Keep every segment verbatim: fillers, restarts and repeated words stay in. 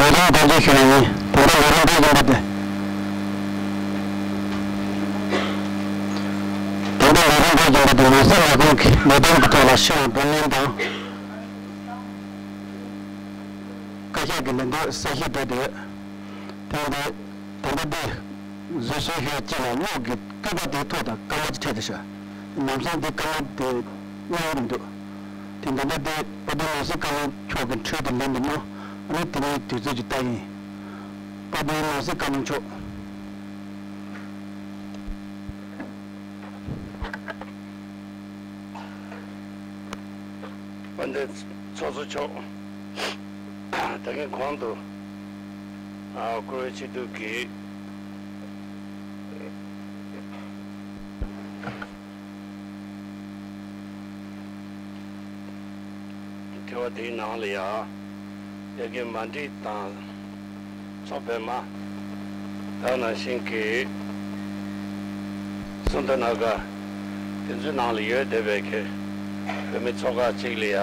ལས་རིམ་བཀའ་འདྲི་ཞུ་བ་ཡིན། ད་ལྟ་ལས་རིམ་འགོ་འཛིན་པ་དེ། ད་ལྟ་ལས་རིམ་འགོ་འཛིན་པ་དེ་ནང་སྲིད་ལས་ཁུངས་ཀྱི་ལས་དོན་གྱི་ཐོག་ལ་ཕྱི་ལ་བགྲོ་གླེང་དང་། བཀའ་ཤག་གི་ལས་དོན་གསལ་བཤད་འབྲི་དེ་ཡོད། དེ་ཡིན་དུས། ད་ལྟ་འདི་བཟོ་སྲོལ་ཞུ་གཅིག་ལ་གློག་གི་སྐུད་པ་དེའི་ཐོག་དང་སྐར་མ་གཅིག་འཕྲད་དེ་ཤག་ལམ་སང་འདི་སྐར་མ་དེ་གློག་མི་འདུག་དེ་ད་ལྟ་འདི་དཔལ་ལྡན་ནོར་སྲིད་བཀའ་བློན་མཆོག་གི་འཕྲུལ་དུ་ལེན་འདུག་ན། ཨ་ནི་དེ་ནས་དུས་ཚོད་ཀྱི་ལྟ་ཡིན། དཔལ་ལྡན་ནོར་སྲིད་བཀའ་བློན་མཆོག་དཔལ་ལྡན་ཚོགས་གཙོ་མཆོག་ད་གིན་གོང་དུ། ཨ། བཀུར་འོས་སྤྱི་འཐུས་ཀྱི་དྲི་བ་དེའི་ནང་ལ་ཡང་། ཡ་གི་མ་འགྲིག་དང་། མཚོ་པདྨ། ད་ནང་བཞིན་གྱི་སུ་མདོ་སྣ་ཁ་དེ་ཚོའི་ནང་ལ་ཡོད་བསྡད་པའི་གི་བོད་མི་ཚོ་ཁག་ཅིག་ལ་ཡ་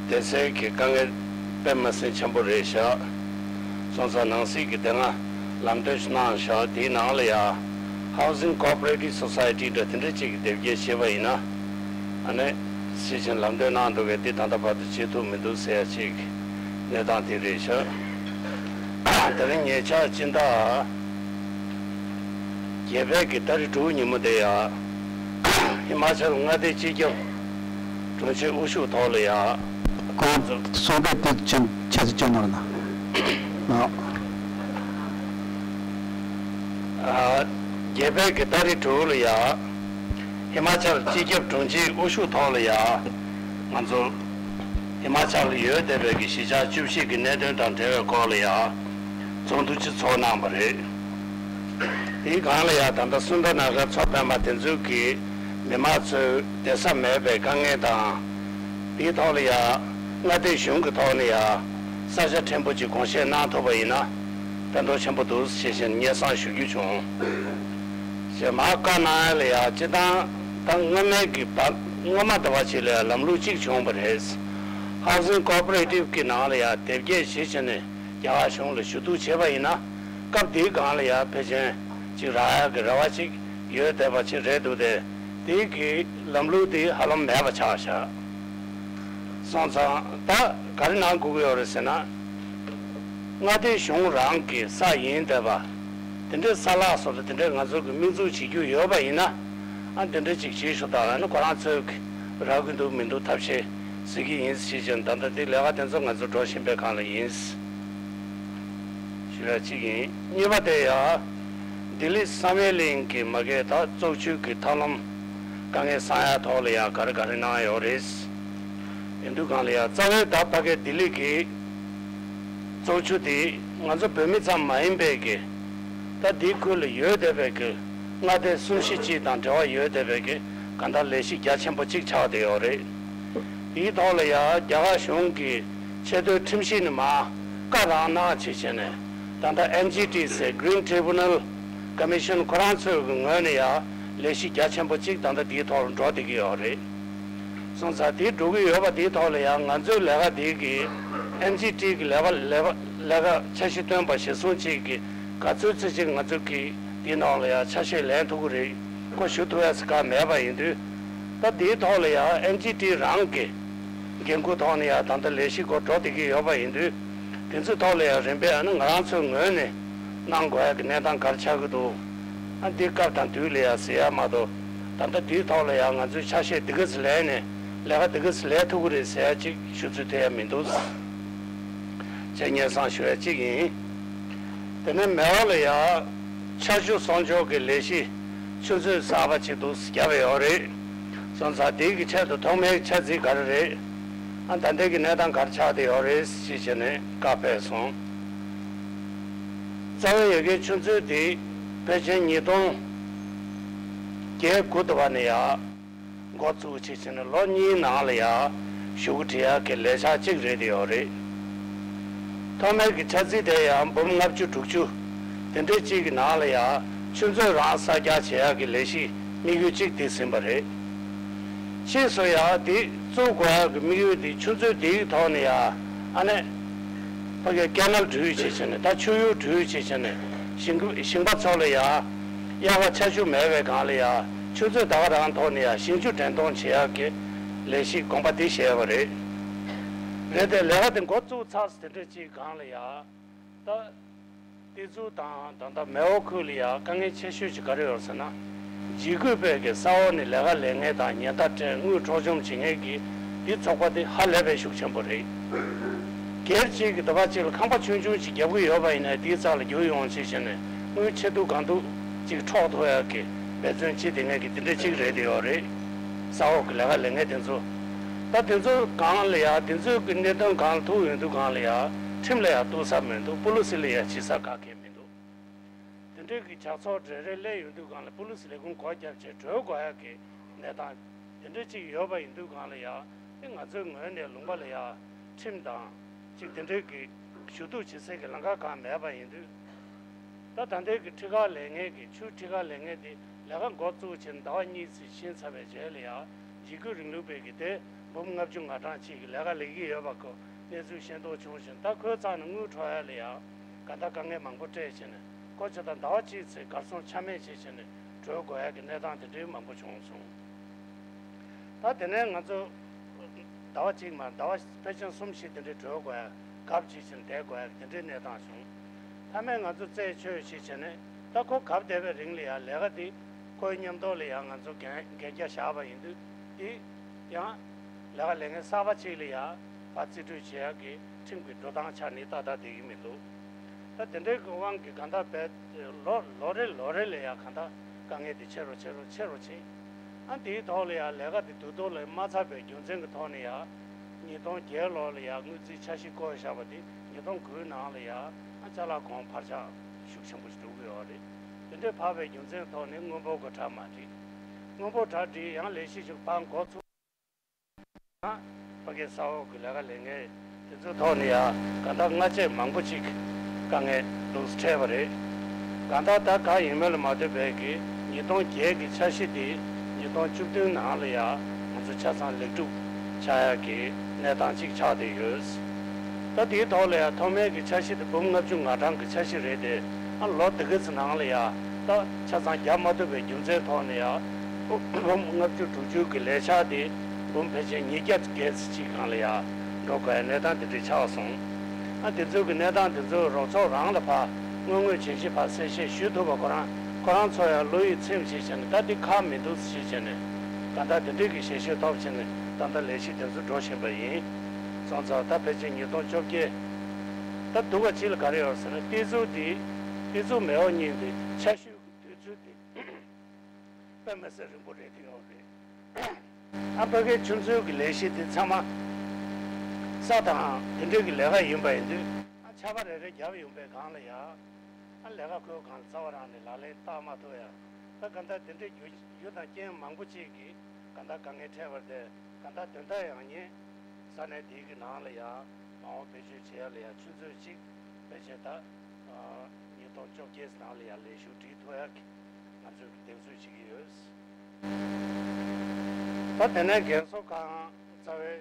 བསྡད་སའི་གི་དཀའ་ངལ་དཔེ་མི་སྲིད་ཆེན་པོ་རེད་ཤག་སོང་ཙང་ནང་སྲིད་ཀྱི་དེ་སྔ་ལམ་སྟོན་གནང་ཤག་དེའི་ནང་ལ་ཡ་Housing Cooperative Society འདྲ་དེ་འདྲ་ཅིག་གི་དེབ་སྐྱེལ་བྱས་པ་ཡིན་ན། ཨ་ནི་སྲིད་ཆེན་ལམ་སྟོན་གནང་འདུག་གས་དེ་ད་ལྟ་བར་དུ་བྱེད་ཐུབ་མི་འདུག་ཟེར་ཡ་ཅིག་གནས་སྟངས་དེ་རེད་ཤག་དེ་རིང་ཉེ་ཆར་སྤྱི་ཟླ་བརྒྱད་པའི་གི་ཏ་རིག་དྲུག་ཉིན་མོ་དེ་ཡ། ཧི་མ་ཅལ་མངའ་སྡེའི་སྤྱི་ཁྱབ་དྲུང་ཆེ་དབུ་བཞུགས་ཐོག་ལ་ཡ། ཁོང་གསུང་བཤད་དེ་ཆེད་དུ་བཅོས་གནང་རོགས་གནང་། ཨ། བརྒྱད་པའི་གི་ཏ་རིག་དྲུག་ལ་ཡ། ཧི་མ་ཅལ་སྤྱི་ཁྱབ་དྲུང་ཆེའི་དབུ་བཞུགས་ཐོག་ལ་ཡ། ང་ཚོ་ཧི་མ་ཅལ་ལ་ཡོད་བསྡད་པའི་གི་གཞིས་ཆགས་བཅུ་བཞི་གི་གནད་དོན་དང་འབྲེལ་བའི་སྐོར་ལ་ཡ། ཚོགས་འདུ་ཅིག་ཚོགས་གནང་བ་རེད། དེའི་སྒང་ལ་ཡ་ད་ལྟ་སུ་མདོ་སྣ་ཁ་མཚོ་པདྨ་དེ་ཚོའི་གི་མི་མང་ཚོའི་བསྡད་ས་མེད་པའི་དཀའ་ངལ་དང་། དེའི་ཐོག་ལ་ཡ། མངའ་སྡེ་གཞུང་གི་ཐོག་ནས་ཡ། ས་ཆ་ཕྲན་བུ་ཅིག་དགོངས་བཞེས་གནང་ཐུབ་པ་ཡིན་ན། ཕན་ཐོགས་ཆེན་པོ་འདུག་ཞེས་བྱས་ནས་སྙན་སེང་ཞུ་རྒྱུ་བྱུང་། ཞེས་མར་བཀའ་གནང་ཡ་ལ་ཡ་སྤྱི་བཏང་ད་སྔོན་མའི་གི་བར་སྔོན་མ་དེ་བ་ཅིག་ལ་ཡ་ལམ་ལུགས་གཅིག་བྱུང་བ་རེད། Housing Cooperative གི་ནང་ལ་ཡ་དེབ་སྐྱེལ་ཞིག་བྱས་ནས་རྒྱ་གར་གཞུང་ལ་ཞུ་གཏུག་བྱས་པ་ཡིན་ན། སྐབས་དེའི་སྒང་ལ་ཡ་ཕལ་ཆེར་ཅིག་རག་ཡ་གི་རེ་བ་ཅིག་ཡོད་བསྡད་པ་ཅིག་རེད་འདུག་སྟེ། དེའི་གི་ལམ་ལུགས་དེ་ཧ་ལམ་མེད་པ་ཆགས་བཞག་སོང་ཙང་ད་ག་རེ་གནང་དགོས་ཀྱི་ཡོད་རེད་ཟེར་ན། མངའ་སྡེ་གཞུང་རང་གི་ས་ཡིན་བསྡད་པ། དེ་འདྲའི་ས་ལག་སོགས་དེ་འདྲའི་ང་ཚོ་གི་དམིགས་འཛུགས་བྱེད་རྒྱུ་ཡོད་པ་ཡིན་ན། ཨ། དེ་འདྲ་ཅིག་བྱེད་ཤོག་དང་། ཨ་ནི་ཁོ་རང་ཚོས་གི་རག་གི་འདུག་མི་འདུག་ཐབས་ཤེས་གཟིགས་ཀྱི་ཡིན་ཞེས་བྱས་ནས། ད་ལྟ་དེ་ལས་ཀ་དེ་ཚོ་ང་ཚོ་འགྲོ་བཞིན་པའི་སྒང་ལ་ཡིན། ཞུ་ཡ་གཅིག་ཡིན། གཉིས་པ་དེ་ཡ། ལྡི་ལི་བསམ་ཡས་གླིང་གི་མ་གི་ད་བཙོག་ཆུ་གི་ཐབས་ལམ་དཀའ་ངལ་སེལ་ཡ་ཐོག་ལ་ཡ་ག་རེ་ག་རེ་གནང་ཡོད་རེད། ཡིན་དུས་སྒང་ལ་ཡ་རྩ་བའི་ད་ཕ་གི་ལྡི་ལི་གི་བཙོག་ཆུ་དེ་ང་ཚོ་བོད་མི་ཙམ་མ་ཡིན་པའི་གི་ད་དེའི་ཁུལ་ལ་ཡོད་བསྡད་པའི་གི་མངའ་སྡེ་གསུམ་བཞི་ཅིག་དང་འབྲེལ་བ་ཡོད་བསྡད་པའི་གི་གང་ལྟར་ལས་གཞི་རྒྱ་ཆེན་པོ་གཅིག་ཆགས་བསྡད་ཡོད་རེད། དེའི་ཐོག་ལ་ཡ་རྒྱ་གར་གཞུང་གི་ཆེས་མཐོའི་ཁྲིམས་ཞིབ་ནས་མར་བཀའ་རང་གནང་ཅིག་བྱས་ནས། ད་ལྟ་ཨེན་ཇི་ཊི་ཟེར་Green Tribunal Commission ཁོ་རང་ཚོའི་གི་ངོས་ནས་ཡ་ལས་གཞི་རྒྱ་ཆེན་པོ་གཅིག་ད་ལྟ་དེའི་ཐོག་ལ་འགྲོ་བསྡད་ཀྱི་ཡོད་རེད། སོང་ཙང་དེ་འགྲོ་གི་ཡོད་པ་དེའི་ཐོག་ལ་ཡང་ང་ཚོའི་ལས་ཀ་དེ་གི་ཨེན་ཇི་ཊི་གི་ལས་ཀ་ལས་ཀ་ལས་ཀ་འཆར་གཞི་བཏོན་པ་གཞིར་བཟུང་བྱས་ཀྱི་ག་ཚོད་ཙམ་ཅིག་ང་ཚོ་གི་དེའི་ནང་ལ་ཡང་ཆ་ཤས་ལེན་ཐུབ་ཀྱི་རེད། ཁོ་ཞུ་ཐུབ་ཡ་ཟེར་ག་མེད་པ་ཡིན་དུས། ད་དེའི་ཐོག་ལ་ཡང་ཨེན་ཇི་ཊི་རང་གི་འགན་ཁུར་ཐོག་ནས་ཡང་ད་ལྟ་ལས་གཞི་སྐོར་འགྲོ་བསྡད་ཀྱི་ཡོད་པ་ཡིན་དུས། དེ་ཚོའི་ཐོག་ལ་ཡང་རིམ་པས་ཨ་ནི་ང་རང་ཚོའི་ངོས་ནས་གནང་དགོས་ཡ་གི་གནས་སྟངས་ག་རེ་ཆགས་ཀྱི་འདུག་ཨ། འདི་སྐབས་དང་དུས་ལ་ཡ་ཟེར་ཡ་མ་གཏོགས། ད་ལྟ་འདིའི་ཐོག་ལ་ཡ་ང་ཚོས་ཆ་ཤས་འདི་ག་ཚོད་ལེན་ནས་ལས་ཀ་འདི་ག་ཚོད་ལས་ཐུབ་ཀྱི་རེད་ཟེར་ཡ་གཅིག་ཞུ་ཚུལ་ཐོན་ཡ་མི་འདུག་ཅེས་སྙན་སེང་ཞུ་ཡ་གཅིག་ཡིན། དེ་ནས་མེ་འོ་ལ་ཡ་ཆར་ཆུ་སྲུང་སྐྱོབ་ཀྱི་ལས་གཞི་ཆུ་མཛོད་གསར་པ་ཅིག་འདུག་བརྒྱབ་ཡོད་རེད། སོང་ཙང་དེ་གི་ཆེད་དུ་ཐོག་མའི་འཆར་རྩིས་ག་རེ་རེད། ཨ། ད་ལྟའི་གི་གནས་སྟངས་ག་རེ་ཆགས་བསྡད་ཡོད་རེད་ཅེས་བྱས་ནས་བཀའ་ཕེབས་སོང་། རྩ་བའི་ཡ་གིའི་ཆུ་མཛོད་དེ་ཕལ་ཆེར་ཉིས་སྟོང་བརྒྱད་དགུ་དུ་བ་ནས་ཡ་འགོ་བཙུགས་བྱས་བྱས་ནས་ལོ་གཉིས་ནང་ལ་ཡ་ཞུ་སྐུལ་བྲིས་ཡག་གི་ལས་འཆར་གཅིག་རེད་དེ་ཡོད་རེད། ཐོག་མའི་གི་འཆར་རྩིས་དེ་ཡང་འབུམ་ལྔ་བཅུ་དྲུག་ཅུ་དེ་འདྲའི་གཅིག་གི་ནང་ལ་ཡ་ཆུ་མཛོད་རང་གསར་རྒྱག་བྱེད་ཡག་གི་ལས་གཞི་དམིགས་ཡུལ་གཅིག་དེ་ཟིན་པ་རེད། ཕྱིས་སུ་ཡང་དེ་བཙུགས་དགོས་ཡག་གི་དམིགས་ཡུལ་དེ་ཆུ་མཛོད་དེའི་ཐོག་ནས་ཡང་ཨ་ནི་ ཕ་གིའི་ཀེ་ནལ་འགྲུལ་བྱས་བྱས་ནས། ད་ཆུ་ཡུར་འགྲུལ་བྱས་བྱས་ནས། ཞིང་ཞིང་པ་ཚོ་ལ་ཡ་དབྱར་ཁ་ཆར་ཆུ་མེད་པའི་སྒང་ལ་ཡ་ཆུ་ཚོད་ད་ག་རང་ཐོག་ནས་ཡ་ཞིང་ཆུ་འདྲེན་གཏོང་བྱེད་ཡག་གི་ལས་གཞི་དགོངས་པ་འདི་བཞེས་པ་རེད། རེད་དེ། ལས་ཀ་དེ་འགོ་བཙུགས་ཚར་དེ་འདྲ་ཅིག་སྒང་ལ་ཡ། ད་ཏི་ཛུ་དང་ད་ལྟ་མེའོ་ཁུལ་ལ་ཡ་དཀའ་ངལ་ཆེ་ཤོས་ཅིག་ག་རེ་ཡོད་ཟེར་ན། འཇིགས་སྐུལ་སྤོས་ཀྱི་ས་འོག་ནས་ལས་ཀ་ལས་མཁན་དང་ཉེན་བརྡ་སྤྲད། དངུལ་འཕྲོག་བཅོམ་བྱེད་མཁན་གྱི་འདི་ཚོགས་པ་འདི་ཧ་ལས་པའི་ཤུགས་ཆེན་པོ་རེད། སྒེར་གཅིག་གིས་དེ་བ་གཅིག་ལ་ཁང་པ་ཆུང་ཆུང་ཅིག་རྒྱབ་ཀྱི་ཡོད་པ་ཡིན་ན། འདིའི་རྩ་ལ་རྒྱུགས་ཡོང་བྱས་བྱས་ནས་དངུལ་ཆེ་སྡུག་གང་སྡུག་ཅིག་འཕྲོག་ཐུབ་ཡག་གི་འབད་བརྩོན་བྱེད་བསྡད་མཁན་གྱི་འདི་འདྲ་ཅིག་རེད་དེ་ཡོད་རེད། ས་འོག་གི་ལས་ཀ་ལས་མཁན་དེ་ཚོ། ད་དེ་ཚོ་སྒང་ལ་ཡ། དེ་ཚོའི་གི་གནད་དོན་སྒང་ལ་ཐུག་ཡོང་དུས་སྒང་ལ་ཡ་ཁྲིམས་ལ་ཡ་གཏུག་ས་མི་འདུག་པུ་ལི་སི་ལ་ཡ་བྱེད་ས་ག་གེ་མི་འདུག་དེ་འདྲའི་གི་ཇག་ཚོགས་རེ་རེ་སླེབས་ཡོང་དུས་སྒང་ལ་པུ་ལི་སི་ལས་ཁུངས་སྒོ་བརྒྱབ་བྱས་གྲོལ་དགོས་ཡག་གི་གནས་སྟངས་དེ་འདྲ་ཅིག་ཡོད་པ་ཡིན་དུས་སྒང་ལ་ཡ། དེ་ང་ཚོའི་ངོས་ནས་ལུང་པ་ལ་ཡ་ཁྲིམས་དང་ཅིག་དེ་འདྲའི་གི་ཞུ་གཏུག་བྱེད་སའི་གི་ལམ་ཁ་གང་མེད་པ་ཡིན་དུས། ད་ད་ལྟའི་གི་ཁྲི་ཁར་ལས་མཁན་གྱི། ཆུ་ཁྲི་ཁར་ལས་མཁན་དེ་ལས་ཀ་འགོ་བཙུགས་བྱས་ཟླ་བ་གཉིས་ཙམ་ཕྱིན་ཚར་བའི་རྗེས་ལ་ཡ། འཇིགས་སྐུལ་རིང་ལུགས་པའི་གི་དེ་འབུམ་ལྔ་བཅུ་ང་གྲངས་ཅིག་གི་ལས་ཀ་ལས་ཀྱི་ཡོད་པ་ཁོ་གནས་ཚུལ་ཤེས་རྟོགས་བྱུང་ཞིང་། ད་ཁོའི་རྩ་ནས་དངུལ་འཕྲོག་ཡ་ལ་ཡ་ག་ད་དཀའ་ངལ་མང་པོ་སྤྲད་བྱས་ནས། ཁོ་ཅི་ད་ཟླ་བ་གཅིག་ཙམ་གར་སོང་ཆ་མེད་བྱས་བྱས་ནས་གྲོལ་དགོས་ཡ་གི་གནས་སྟངས་དེ་འདྲའི་མང་པོ་བྱུང་སོང་། ད་དེ་ནས་ང་ཚོ་ཟླ་བ་གཅིག་མ། ཟླ་བ་ཕལ་ཆེར་གསུམ་བཞི་དེ་འདྲའི་གྲོལ་དགོས་ཡ། གབ་བྱས་བྱས་ནས་བསྡད་དགོས་ཡ་དེ་འདྲའི་གནས་སྟངས་བྱུང་། མཐའ་མའི་ང་ཚོ་རྩད་ཆོད་བྱས་བྱས་ནས། ད་ཁོ་གབ་བསྡད་པའི་རིང་ལ་ཡ་ལས་ཀ་འདི་ཁོའི་མཉམ་དུ་ལ་ཡ་ང་ཚོ་འགན་འགན་རྒྱ་བཞག་པ་ཡིན་དུས། དེ་ཡང་ལས་ཀ་ལས་མཁན་གསར་པ་ཅིག་ལ་ཡ་ཕར་རྩིས་སྤྲོད་བྱེད་ཡག་གི་ཁྲིམས་ཀྱི་འགྲོ་སྟངས་ཆགས་ནས་ཏག་ཏག་བསྡད་ཀྱི་མི་འདུག་ད་དེ་འདྲའི་གི་དབང་གིས་གང་ལྟར་བས་ལོ་ལོ་རེ་ལོ་རེ་ལ་ཡ་གང་ལྟར་དཀའ་ངལ་དེ་ཆེ་རུ་ཆེ་རུ་ཆེ་རུ་ཕྱིན། ཨ། དེའི་ཐོག་ལ་ཡ་ལས་ཀ་དེ་དུས་ཐོག་ལ་མ་ཚར་བའི་རྒྱུ་མཚན་གྱི་ཐོག་ནས་ཡ། ཉིས་སྟོང་བརྒྱད་ལོ་ལ་ཡ་དངུལ་རྩིས་འཆར་གཞི་བཀོད་བཞག་པ་དེ་ཉིས་སྟོང་དགུའི་ནང་ལ་ཡ། ཨ། ཅ་ལག་གོང་འཕར་ཆག་ཤུགས་ཆེན་པོ་ཞིག་འགྲོ་གི་ཡོད་རེད། དེ་འདྲའི་འཕར་བའི་རྒྱུ་མཚན་ཐོག་ནས་དངུལ་འབོར་གྱི་གྲ་མ་སྒྲིག་དངུལ་འབོར་གྲ་སྒྲིག་ཡང་ལས་གཞི་ཞིག་ཕར་འགོ་ཚུགས། ཕ་གིའི་ས་འོག་གི་ལས་ཀ་ལས་མཁན་དེ་ཚོའི་ཐོག་ནས་ཡ་གང་ལྟར་སྔ་རྗེས་མང་པོ་ཅིག་དཀའ་ངལ་འདུག་སེ་འཕྲད་པ་རེད། གང་ལྟར་ད་ག་ཡིན་མིན་ལ་མ་ལྟོས་པའི་གི་ཉིས་སྟོང་བརྒྱད་ཀྱི་འཆར་གཞི་དེ་ཉིས་སྟོང་བཅུ་བདུན་ནང་ལ་ཡ་ང་ཚོ་ཆ་ཚང་ལེགས་གྲུབ་ཆགས་ཡག་གི་གནས་སྟངས་ཅིག་ཆགས་བསྡད་ཡོད། ད་དེའི་ཐོག་ལ་ཡ་ཐོག་མའི་གི་འཆར་གཞི་དེ་འབུམ་ལྔ་བཅུ་ང་གྲངས་ཀྱི་འཆར་གཞི་རེད་དེ། ཨ། ལོ་དེ་ག་ཙམ་ནང་ལ་ཡ་ད་ཆ་ཚང་བརྒྱབ་མ་ཐུབ་པའི་རྒྱུ་མཚན་ཐོག་ནས་ཡ། འབུམ་ལྔ་བཅུ་དྲུག་ཅུ་གི་ལས་འཆར་དེ་འབུམ་ཕལ་ཆེར་ཉིས་བརྒྱ་བརྒལ་ཙམ་ཅིག་སྒང་ལ་ཡ་འགྲོ་དགོས་པའི་གནས་སྟངས་དེ་འདྲ་ཆགས་སོང་། ཨ། དེ་ཚོའི་གི་གནས་སྟངས་དེ་ཚོ་རོགས་ཚོགས་རང་ལ་ཕར་དངོས་དངོས་བྱས་བྱས་ཕར་གསལ་བཤད་ཞུ་ཐུབ་པ་ཁོ་རང་ཁོ་རང་ཚོ་ཡང་བློ་ཡིད་ཚིམ་བྱས་བྱས་ནས། ད་འདི་ཁག་མི་འདུག་ཟེར་བྱས་བྱས་ནས། གང་ལྟར་དེ་འདྲའི་གི་ཞལ་བཞེས་ཐོབ་བྱས་ནས་ད་ལྟ་ལས་གཞི་དེ་ཚོ་འགྲོ་བཞིན་པ་ཡིན། སོང་ཙང་ད་ཕལ་ཆེར་ཉིས་སྟོང་བཅོ་བརྒྱད། ད་སྡུག་པ་ཅིག་ལ་ག་རེ་ཡོད་ཟེར་ན། ཏི་ཛུ་འདི། ཏི་ཛུ་མེའོ་གཉིས་འདི་ཆར་ཞོད་ཀྱི་དུས་ཚོད་འདི་དཔེ་མི་སྲིད་རིང་པོ་རེད་དེ་ཡོད་རེད། ཨ། ཕ་གིའི་ཆུ་མཛོད་ཀྱི་ལས་གཞི་འདི་ཚང་མ་ས་དང་དེ་འདྲའི་གི་ལས་ཀ་ཡིན་པ་ཡིན་དུས། ཨ། ཆར་པ་རེ་རེ་བརྒྱབ་ཡོང་པའི་སྒང་ལ་ཡ། ཨ། ལས་ཀ་ཁུར་སྒང་ལ་རྩ་བ་རང་ནས་ལག་ལེན་བསྟར་མ་ཐུབ་ཡ། ད་གང་ལྟར་དེ་འདྲའི་རྒྱུ་རྒྱུ་དང་རྐྱེན་མང་པོ་ཅིག་གིས་གང་ལྟར་དཀའ་ངལ་འཕྲད་པ་རེད་དེ། གང་ལྟར་དོན་དག་ཡང་ཉེ་ས་གནས་དེའི་གི་ནང་ལ་ཡ་མ་འོངས་བེད་སྤྱོད་བྱེད་ཡ་ལ་ཡ་ཆུ་མཛོད་ཅིག་ཕལ་ཆེར་ད་ཉིས་སྟོང་བཅོ་བརྒྱད་ནང་ལ་ཡ་ལས་ཞུགས་སྒྲིག་ཐུབ་ཡ་གི་ང་ཚོས་གདེང་ཚོད་བྱེད་ཀྱི་ཡོད། ད་དེ་ནས་རྒན་གསོ་ཁང་རྩ་བའི་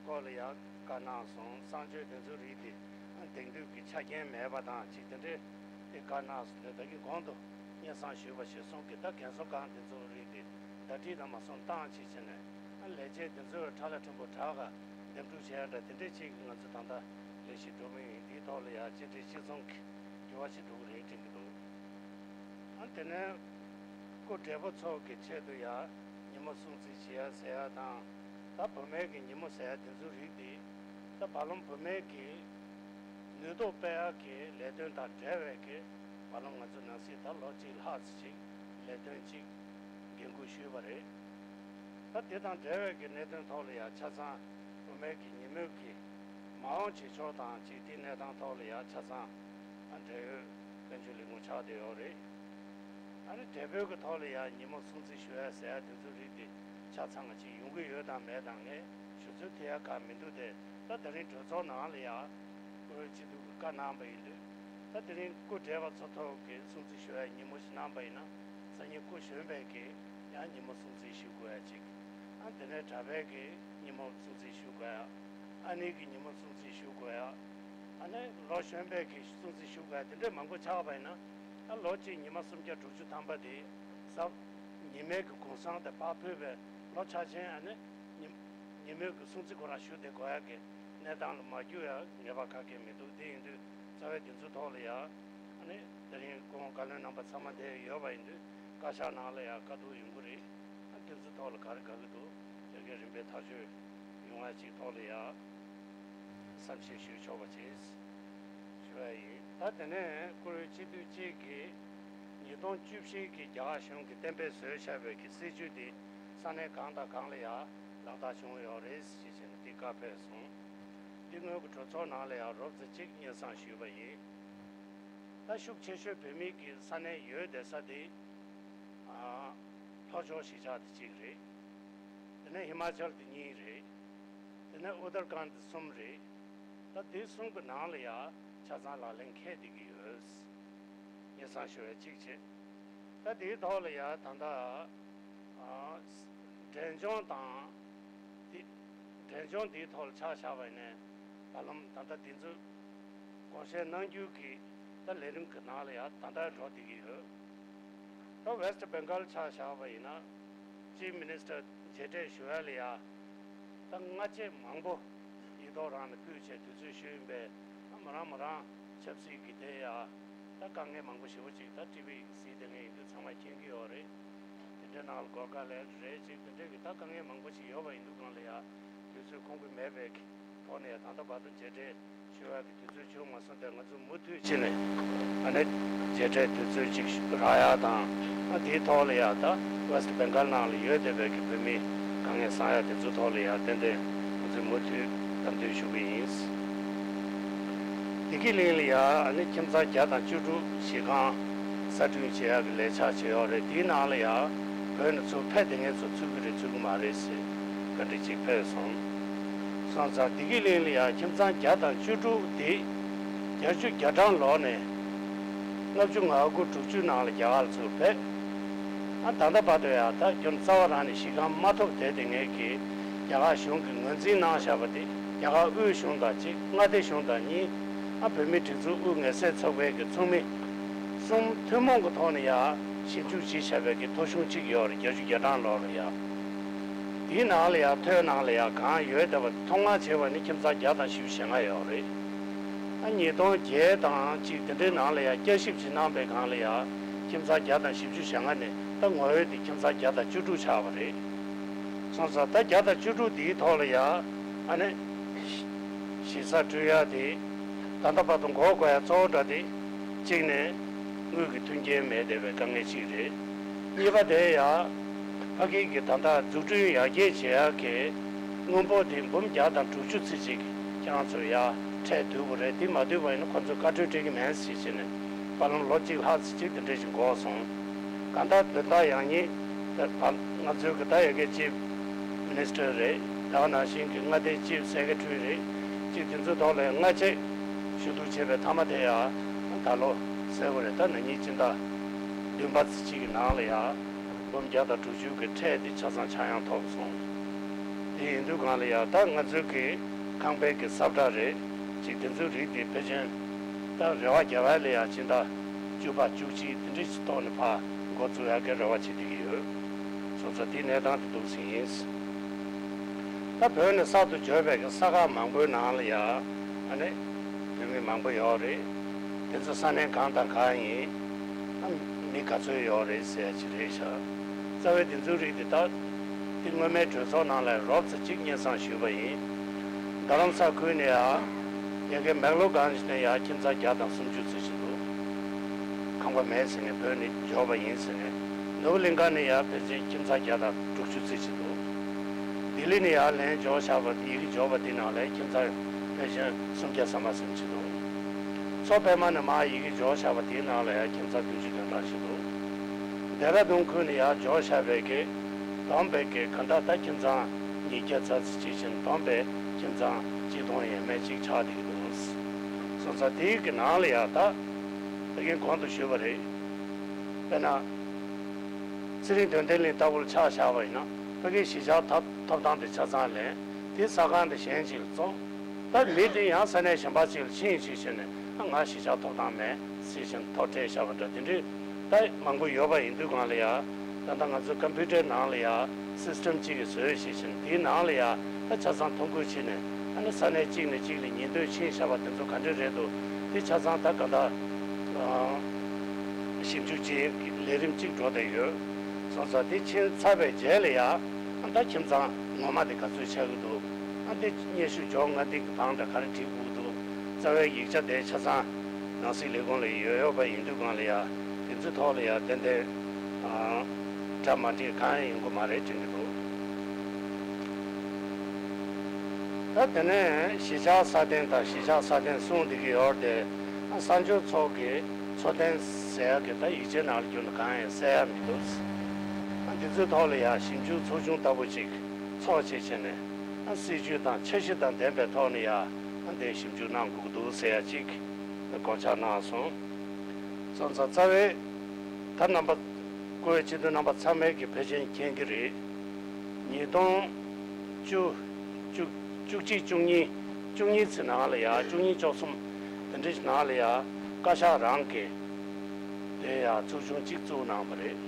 སྐོར་ལ་ཡང་བཀའ་གནང་སོང་། གསང་སྤྱོད་དེ་ཚོའི་རིགས་དེ་དེང་དུས་ཀྱི་ཆ་རྐྱེན་མེད་པ་དང་ཅིག་དེ་འདྲའི་དེ་བཀའ་གནང་སོང་། དེ་ད་གིན་གོང་དུ་སྙན་སེང་ཞུས་པ་བཞིན་གསུང་གི། ད་རྒན་གསོ་ཁང་དེ་ཚོའི་རིགས་དེ་ཟླ་སྒྲིལ་དང་མ་སོང་བཏང་ཅིག་བྱས་ནས། ཨ། ལས་བྱེད་དེ་ཚོས་ཁྲ་ལ་ཕྲན་བུ་དྲག་ག་འདེམས་སྒྲུག་བྱས་ཡ་འདྲ་དེ་འདྲའི་ཅིག་གི་ང་ཚོ་ད་ལྟ་ལས་གཞི་འགྲོ་གི་ཡིན། དེའི་ཐོག་ལ་ཡང་གཅིག་སྒྲིལ་གཅིག་མཚུངས་ཀྱི་འགྱུར་བ་ཞིག་འགྲོ་གི་རེད་དྲན་གྱི་འདུག་ཨ། དེ་ནས་སྐུ་བགྲེས་པོ་ཚོ་གི་ཆེད་དུ་ཡང་ཉིན་མོ་སྲུང་བརྩི་བྱེད་ཡ་ཟེར་ཡ་དང་། ད་བུད་མེད་ཀྱི་ཉིན་མོ་ཟེར་ཡ་དེ་ཚོའི་རིགས་དེ། ད་བར་ལམ་བུད་མེད་ཀྱི་ནུས་སྟོབས་སྤེལ་ཡ་གི་ལས་དོན་དང་འབྲེལ་བའི་གི་བར་ལམ་ང་ཚོ་ནང་སྲིད་ད་ལོ་གཅིག་ལྷག་ཙམ་ཅིག་ལས་དོན་ཅིག་འགན་འཁུར་ཞུས་པ་རེད། ད་དེ་དང་འབྲེལ་བའི་གི་གནད་དོན་ཐོག་ལ་ཡང་ཆ་ཚང་བུད་མེད་ཀྱི་ཉིན་མོའི་གི་མ་འོངས་བྱེད་ཕྱོགས་དང་ཅིག་དེའི་གནས་སྟངས་ཐོག་ལ་ཡང་ཆ་ཚང་ཨ་འབྲེལ་ཡོད་དཔལ་འབྱོར་ལས་ཁུངས་ཆགས་བསྡད་ཡོད་རེད། ཨ་ནི་བགྲེས་པོའི་གི་ཐོག་ལ་ཡང་ཉིན་མོ་སྲུང་བརྩི་ཞུ་ཡ་ཟེར་ཡ་དེ་ཚོའི་རིགས་དེ་ཆ་ཚང་ཅིག་ཡོང་གི་ཡོད་དང་མེད་དང་ངས་ཞུ་ཚོད་ཐེ་ཡ་ག་མི་འདུག་སྟེ། ད་དེ་རིང་གྲོས་ཚོགས་ནང་ལ་ཡང་བཀུར་འོས་སྤྱི་འཐུས་ཀྱིས་བཀའ་གནང་བ་ཡིན་དུས། ད་དེ་རིང་སྐུ་བགྲེས་པ་ཚོ་ཐོག་གི་སྲུང་བརྩི་ཞུ་ཡ་ཉིན་མོ་ཞིག་གནང་བ་ཡིན་ན། སང་ཉིན་སྐུ་གཞོན་པས་ཀྱི་ཡང་ཉིན་མོ་སྲུང་བརྩི་ཞུ་དགོས་ཡ་ཅིག་ཨ། དེ་ནས་གྲྭ་པས་ཀྱི་ཉིན་མོ་སྲུང་བརྩི་ཞུ་དགོས་ཡ། ཨ་ནེ་གི་ཉིན་མོ་སྲུང་བརྩི་ཞུ་དགོས་ཡ། ཨ་ནེ་ ལོ་གཞོན་པའི་གི་སྲུང་བརྩི་ཞུ་དགོས་དེ་འདྲའི་མང་པོ་ཆགས་པ་ཡིན་ན། ཨ་ལོ་གཅིག་ཉི་མ་སུམ་བརྒྱ་དྲུག་ཅུ་ཐམ་པ་དེ་གཟའ་ཉི་མའི་གི་གུང་སེང་དེ་ཕར་ཕུད་པའི་ལོ་འཆར་ཅན། ཨ་ནི་ཉི་ཉི་མའི་གི་སྲུང་བརྩི་ཁོ་རང་ཞུ་བསྡད་དགོས་ཡ་གི་གནས་སྟངས་ལ་མ་གྱུར་ཡ་ངེས་པ་ག་གེ་མི་འདུག་དེ་ཡིན་དུས་རྩ་བའི་དེ་ཚོའི་ཐོག་ལ་ཡ། ཨ་ནི་དེ་རིང་སྐུ་ངོ་བཀའ་བློན་རྣམ་པ་ཚང་མ་འདིར་ཡོད་པ་ཡིན་དུས་བཀའ་ཤག་ནང་ལ་ཡ་བཀའ་བསྡུར་ཡོང་གི་རེད། ཨ་དེ་ཚོའི་ཐོག་ལ་ག་རེ་དགའ་གི་འདུག་ཡ་གི་རིམ་པས་ཐག་གཅོད་ཡོང་བ་ཅིག་ཐོག་ལ་ཡ་བསམ་ཤེས་ཞུ་ཆོག་པ་བྱེད་ཞུ་བ་ཡིན། ད་དེ་ནས་བཀུར་འོས་སྤྱི་འཐུས་གཅིག་གིས་ཉིས་སྟོང་བཅུ་བཞི་གི་རྒྱ་གར་གཞུང་གིས་གཏན་འབེབས་བཟོས་བཞག་པའི་གི་སྲིད་བྱུས་དེ་ས་གནས་གང་དང་གང་ལ་ཡ་ལག་བསྟར་བྱུང་ཡོད་རེད་ཞེས་བྱས་ནས་དེ་བཀའ་ཕེབས་སོང་། འདི་སྔོན་གྱི་གྲོས་ཚོགས་ནང་ལ་ཡང་རོབ་ཙམ་ཅིག་སྙན་སེང་ཞུས་པ་ཡིན། ད་ཤུགས་ཆེ་ཤོས་བོད་མི་གི་ས་གནས་ཡོད་བསྡད་ས་དེ། ཨ། ལྷོ་ཕྱོགས་གཞིས་ཆགས་དེ་གཅིག་རེད། དེ་ནས་ཧི་མ་ཅལ་དེ་གཉིས་རེད། དེ་ནས་ཨུ་ཏར་ཁཱན་དེ་གསུམ་རེད། ད་དེ་གསུམ་གི་ནང་ལ་ཡང་ཆ་ཚང་ལག་ལེན་འཁེལ་བསྡད་ཀྱི་ཡོད། སྙན་སེང་ཞུ་བའི་གཅིག་བྱས། ད་དེའི་ཐོག་ལ་ཡ་ད་ལྟ། ཨ། འབྲས་ལྗོངས་དང་། དེ། འབྲས་ལྗོངས་འདིའི་ཐོག་ལ་ཆ་བཞག་པ་ཡིན་ནའི། ད་ལམ་ད་ལྟ་འདི་ཚོ་དགོངས་བཞེས་གནང་རྒྱུ་གི་ད་ལས་རིམ་གི་ནང་ལ་ཡ་ད་ལྟ་འགྲོ་བསྡད་ཀྱི་ཡོད། ད་ཝེ་སི་ཊི་བེང་གལ་ཆ་བཞག་པ་ཡིན་ན། ཅིབ་མི་ནི་སི་ཊར་མཇལ་འཕྲད་ཞུ་ཡ་ལ་ཡ། ད་སྔ་རྗེས་མང་པོ་ཡིག་ཐོག་རང་ནས་ཕུལ་བྱས་དུས་ཚོད་ཞུས་ཡིན་པས། ཨ། མོ་རང་མོ་རང་ཆབ་སྲིད་ཀྱི་དེ་ཡ་ད་དཀའ་ངལ་མང་པོ་ཞེ་པོ་ཅིག་ད་ཊི་ཝི་གཟིགས་བསྡད་མཁན་ཡིན་དུས་ཚང་མས་མཁྱེན་གྱི་ཡོད་རེད། དེ་འདྲའི་ནང་ལ་སྒོ་ཁ་ལས་རེད་ཅིག་དེ་འདྲའི་གི་ད་དཀའ་ངལ་མང་པོ་ཞིག་ཡོད་པ་ཡིན་དུས་སྒང་ལ་ཡ་དུས་ཚོད་ཁོམ་གྱི་མེད་པའི་ཐོག་ནས་ཡ་ད་ལྟ་བར་དུ་མཇལ་འཕྲད་ཞུ་བ་གི་དུས་ཚོད་བྱུང་མ་སོང་སྟེ། ང་ཚོ་མུ་མཐུད་ཕྱིན་ནས་ཨ་ནི་མཇལ་འཕྲད་དུས་ཚོད་ཅིག་རག་ཡག་དང་། ཨ། དེའི་ཐོག་ལ་ཡག་ད་ཝེ་སི་ཊི་བེང་གལ་ནང་ལ་ཡོད་བསྡད་པའི་གི་བོད་མི་དཀའ་ངལ་སེལ་ཡག་དེ་ཚོའི་ཐོག་ལ་ཡག་ཏན་ཏན་ང་ཚོས་མུ་མཐུད་བསམ་འདུན་ཞུ་གི་ཡིན། བདེ་སྐྱིད་གླིང་ལ་ཡག་ཨ་ནི་ཁྱིམ་ཚང་བརྒྱ་དང་བཅུ་དྲུག་གཞིས་ཁང་གསར་སྐྲུན་བྱེད་ཡག་གི་ལས་འཆར་བྱས་ཡོད་རེད། དེའི་ནང་ལ་ཡག་བོད་ནས་ཚུར་ཕེབས་བསྡད་མཁན་ཚོ་ཚུད་ཀྱི་རེད་ཚུད་ཀྱི་མ་རེད་ཟེར་བཀའ་འདྲི་ཅིག་ཕེབས་སོང་། སོང་ཙང་བདེ་སྐྱིད་གླིང་ལ་ཡང་ཁྱིམ་ཚང་བརྒྱ་དང་བཅུ་དྲུག་དེ་བརྒྱད་ཅུ་གྱ་གྲངས་ལོག་ནས་ལྔ་བཅུ་ང་དགུ་དྲུག་ཅུ་ནང་ལ་རྒྱ་གར་ལ་ཚུར་ཕེབས། ཨ། ད་ལྟ་བར་དུ་ཡང་ད་རྒྱུ་རྩ་བ་རང་ནས་གཞིས་ཁང་མ་ཐོབ་བསྡད་དེ་ངེད་ཀྱིས་རྒྱ་གར་གཞུང་གིས་ངོས་འཛིན་གནང་བཞག་པ་དེ་རྒྱ་གར་དབུས་གཞུང་དང་གཅིག་མངའ་སྡེ་གཞུང་དང་གཉིས། ཨ། བོད་མིའི་སྒྲིག་འཛུགས་དབུས་ངེས་གསལ་ཚོགས་པའི་གི་ཚོགས་མི་གསུམ་ཐུན་མོང་གི་ཐོག་ནས་ཡང་ཞིབ་འཇུག་བྱས་བཞག་པའི་གི་ཐོ་གཞུང་གཅིག་ཡོད་རེད། བརྒྱད་ཅུ་གྱ་གྲངས་ལོག་ལ་ཡང་། དེའི་ནང་ལ་ཡང་ཐོའི་ནང་ལ་ཡང་གང་ཡོད་བསྡད་པ་དེ་ཐོ་སྔ་བྱས་པ་ནི་ཁྱིམ་ཚང་བརྒྱ་དང་བཞི་བཅུ་ཞེ་ལྔ་ཡོད་རེད། ཨ། ཉིས་སྟོང་བརྒྱད་དང་གཅིག་དེ་འདྲའི་ནང་ལ་ཡང་བསྐྱར་ཞིབ་ཅིག་གནང་པའི་སྒང་ལ་ཡང་ཁྱིམ་ཚང་བརྒྱ་དང་བཞི་བཅུ་ཞེ་ལྔ་ནས་ད་ངོ་བོ་དེ་ཁྱིམ་ཚང་བརྒྱ་དང་བཅུ་དྲུག་ཆགས་པ་རེད། སོང་ཙང་ད་བརྒྱ་དང་བཅུ་དྲུག་འདིའི་ཐོག་ལ་ཡང་ཨ་ནི་གཞིས་ས་བསྐྲུན་ཡ་དེ་ད་ལྟ་བར་དུ་འགོག་དགོས་ཡ་གཙོ་བོ་འདྲ་དེ་གཅིག་ནས་དངུལ་གྱི་མཐུན་རྐྱེན་མེད་བསྡད་པའི་དཀའ་ངལ་གཅིག་རེད། གཉིས་པ་དེ་ཡང་ཕ་གི་གི་ད་ལྟ་འཛུགས་སྐྲུན་ཡར་རྒྱས་བྱེད་ཡག་གི་དངུལ་འབོར་དེ་འབུམ་བརྒྱ་དང་དྲུག་ཅུ་ཙམ་ཅིག་ཁྱེད་རང་ཚོ་ཡར་འཕྲད་བསྡུས་པ་རེད། དེ་མ་བསྡུས་པ་ཡིན་ན་ཁོ་ཚོས་བཀའ་འཁྲོལ་སྤྲད་ཀྱི་མེད་ཟེར་བྱས་ནས་བར་ལམ་ལོ་གཅིག་ལྷག་ཙམ་ཅིག་དེ་འདྲ་ཞིག་འགོར་སོང་། གང་ལྟར་དོན་དག་ཡང་སྙིང་ད་ང་ཚོའི་གི་ད་ཡ་གི་ཅིབ་མི་ནི་སི་ཊར་རེད། ད་ག་ནང་བཞིན་གི་མངའ་སྡེའི་ཅིབ་སེ་ཀེ་ཊ་རི་རེད། ཅིག་དེ་ཚོའི་ཐོག་ལ་སྔ་རྗེས་ཞུ་གཏུག་བྱས་པའི་མཐའ་མ་དེ་ཡང་ད་ལོ་གསལ་པོ་རེད། ད་ན་ནིང་སྤྱི་ཟླ་བདུན་པ་ཙམ་ཅིག་གི་ནང་ལ་ཡང་འབུམ་བརྒྱ་དང་དྲུག་ཅུ་གི་ཁྲལ་འདི་ཆ་ཚང་ཆག་ཡང་ཐོབ་སོང་། དེ་ཡིན་དུས་སྒང་ལ་ཡང་ད་ང་ཚོའི་གི་ཁང་པའི་གི་ས་བཀྲ་རེད། ཅིག་དེ་ཚོའི་རིགས་དེ་ཕལ་ཆེར་ད་རེ་བ་རྒྱག་ཡ་ལ་ཡང་ཕྱི་ཟླ་བཅུ་པ་བཅུ་གཅིག་དེ་འདྲ་ཞིག་ཐོག་ནས་ཕར་འགོ་བཙུགས་ཡག་གི་རེ་བ་བྱེད་བསྡད་ཀྱི་ཡོད། སོང་ཙང་དེའི་གནས་སྟངས་དེ་འདུག་ཟིན་ཡིན། ད་བོད་ནས་གསར་དུ་འབྱོར་བའི་གི་ས་ཁག་མང་པོའི་ནང་ལ་ཡང་ཨ་ནི་བོད་མི་མང་པོ་ཡོད་རེད། དེ་ཚོ་ས་གནས་གང་དང་གང་ཡིན། ཨ། མི་ག་ཚོད་ཡོད་རེད་ཟེར་ཡ་ཅིག་རེད་ཤག་རྩ་བའི་དེ་ཚོའི་རིགས་དེ་ད་དེ་སྔོན་མའི་གྲོས་ཚོགས་ནང་ལ་རོབ་ཙམ་ཅིག་སྙན་སེང་ཞུས་པ་ཡིན། རྡ་རམ་ས་ཁུལ་ནས་ཡ། ཡ་གི་མེག་ལོ་གྷན་ཇི་ནས་ཡ་ཁྱིམ་ཚང་བརྒྱ་དང་སུམ་ཅུ་ཙམ་ཞིག་འདུག་ཁང་པ་མེད་ཟེར་ནས་བོད་ནས་འབྱོར་བ་ཡིན་ཟེར་ནས། ནོར་བུ་གླིང་ཁ་ནས་ཡ་ཕལ་ཆེར་ཁྱིམ་ཚང་བརྒྱ་དང་དྲུག་ཅུ་ཙམ་ཞིག་འདུག་ལྡི་ལི་ནས་ཡ་ལན་འབྱོར་བཞག་པ་ཡི་གེ་འབྱོར་བ་དེ་ནང་ལ་ཁྱིམ་ཚང་ཕལ་ཆེར་སུམ་བརྒྱ་ཙམ་མ་ཟིན་ཅིག་འདུག་མཚོ་པད་མ་ནས་མར་ཡི་གེ་འབྱོར་བཞག་པ་དེའི་ནང་ལ་ཡང་ཁྱིམ་ཚང་བདུན་ཅུ་དོན་གྲངས་ཤིག་འདུག་ལྡེ་ར་ལྡུན་ཁུལ་ནས་ཡར་འབྱོར་བཞག་པའི་གི་བསྡོམས་པའི་གི་ག་འདྲ་ད་ཁྱིམ་ཚང་ཉིས་བརྒྱ་ཙམ་ཅིག་བྱས་ནས་བསྡོམས་པའི་ཁྱིམ་ཚང་ཆིག་སྟོང་ཡས་མས་ཅིག་ཆགས་བསྡད་ཀྱི་འདུག་སོང་ཙང་དེའི་གི་ནང་ལ་ཡང་ད་ད་གིན་གོང་དུ་ཞུས་པ་རེད། དཔེར་ན་ཚེ་རིང་དོན་ལྡན་གླིང་ལྟ་བུ་ལ་ཆ་བཞག་པ་ཡིན་ན་ཕ་གིའི་གཞིས་ཆགས་ཐོབ་ཐོབ་ཐང་དེ་ཆ་ཚང་ལེན། དེ་ས་ཁང་དེ་གཞན་ཅིག་ལ་བཙོང་། ད་མི་དེ་ཡང་ས་གནས་གཞན་པ་ཅིག་ལ་ཕྱིན་ཅིག་བྱས་ནས་ཨ་ང་གཞིས་ཆགས་ཐོབ་ཐང་མེད་ཟེར་བཞིན་ཐོ་སྤྲད་བཞག་པ་འདྲ་དེ་འདྲའི་ད་མང་པོ་ཡོད་པ་ཡིན་དུས་གང་ལ་ཡ། ད་ལྟ་ང་ཚོའི་ཀམ་པུ་ཊར་ནང་ལ་ཡ་སིས་ཊམ་གཅིག་གིས་བཟོས་བྱས་བཞིན་དེའི་ནང་ལ་ཡ་ད་ཆ་ཚང་ཐོ་འགོད་བྱས་ནས་ཨ་ནི་ས་གནས་གཅིག་ནས་གཅིག་ལ་ཉེ་འདོད་ཕྱིན་བཞག་པ་དེ་ཚོ་ག་འདྲ་རེད་འདུག་དེ་ཆ་ཚང་ད་ག་ད་ཞིབ་འཇུག་བྱེད་ལས་རིམ་གཅིག་འགྲོ་བསྡད་ཡོད། སོང་ཙང་དེ་ཕྱིན་ཚར་བའི་རྗེས་ལ་ཡ་ཨ་ད་ཁྱིམ་ཚང་ངོ་མ་དེ་ག་ཚོད་ཆགས་ཀྱི་འདུག་ཨ་འདི་སྙན་ཞུ་འབྱོར་སྔ་འདི་གི་བང་འདྲ་ག་རེ་བྲིས་དགོས་འདུག་རྩ་བའི་ཡིག་ཆ་དེ་ཆ་ཚང་ནང་སྲིད་ལས་ཁུངས་ལ་ཡོད་ཡོད་པ་ཡིན་དུས་གང་ལ་ཡ་དེ་ཚོའི་ཐོག་ལ་ཡ་ཏན་ཏན་ཨ་འདྲ་མ་འགྲིག་གང་ཡང་ཡིན་དགོས་མ་རེད་དྲན་གྱི་འདུག་ད་དེ་ནས་གཞིས་ཆགས་སྲ་བརྟན་དང་གཞིས་ཆགས་སྲ་བརྟན་གསུངས་བསྡད་ཀྱི་ཡོད་རེད་དེ། ཨ་གསར་འབྱོར་ཚོགས་ཀྱི་འཚོ་རྟེན་ཟེར་ཡག་གི་ད་ཡིག་ཆའི་ནང་ལ་བསྒྱུར་ན་གང་ཡང་གསལ་ཡག་མི་འདུག་ཨ་འདི་ཚོའི་ཐོག་ལ་ཡང་ཞིབ་འཇུག་ཚོགས་ཆུང་ལྟ་བུ་ཅིག་ཚོགས་བྱས་བྱས་ནས་ཨ་སྲིད་ཇུས་དང་འཆར་གཞི་དང་ལྡན་པའི་ཐོག་ནས་ཡང་ཨ་འདི་ཞིབ་འཇུག་གནང་དགོས་ཀྱི་འདུག་ཟེར་ཡག་ཅིག་དགོངས་འཆར་གནང་སོང་། སོང་ཙང་རྩ་བའི་ད་རྣམ་པ་སྐུ་ཡོད་སྤྱི་འཐུས་རྣམ་པ་ཚང་མས་ཀྱི་ཕལ་ཆེར་མཁྱེན་གྱི་རེད། ཉིས་སྟོང་བཅུ་བཅུ་བཅུ་གཅིག་བཅུ་གཉིས་བཅུ་གཉིས་ཚེ་ནང་ལ་ཡ་བཅུ་གཉིས་བཅུ་གསུམ་དེ་འདྲའི་ནང་ལ་ཡ་བཀའ་ཤག་རང་གི་དེ་ཡ་ཚོགས་ཆུང་གཅིག་བཙུགས་གནང་བ་རེད།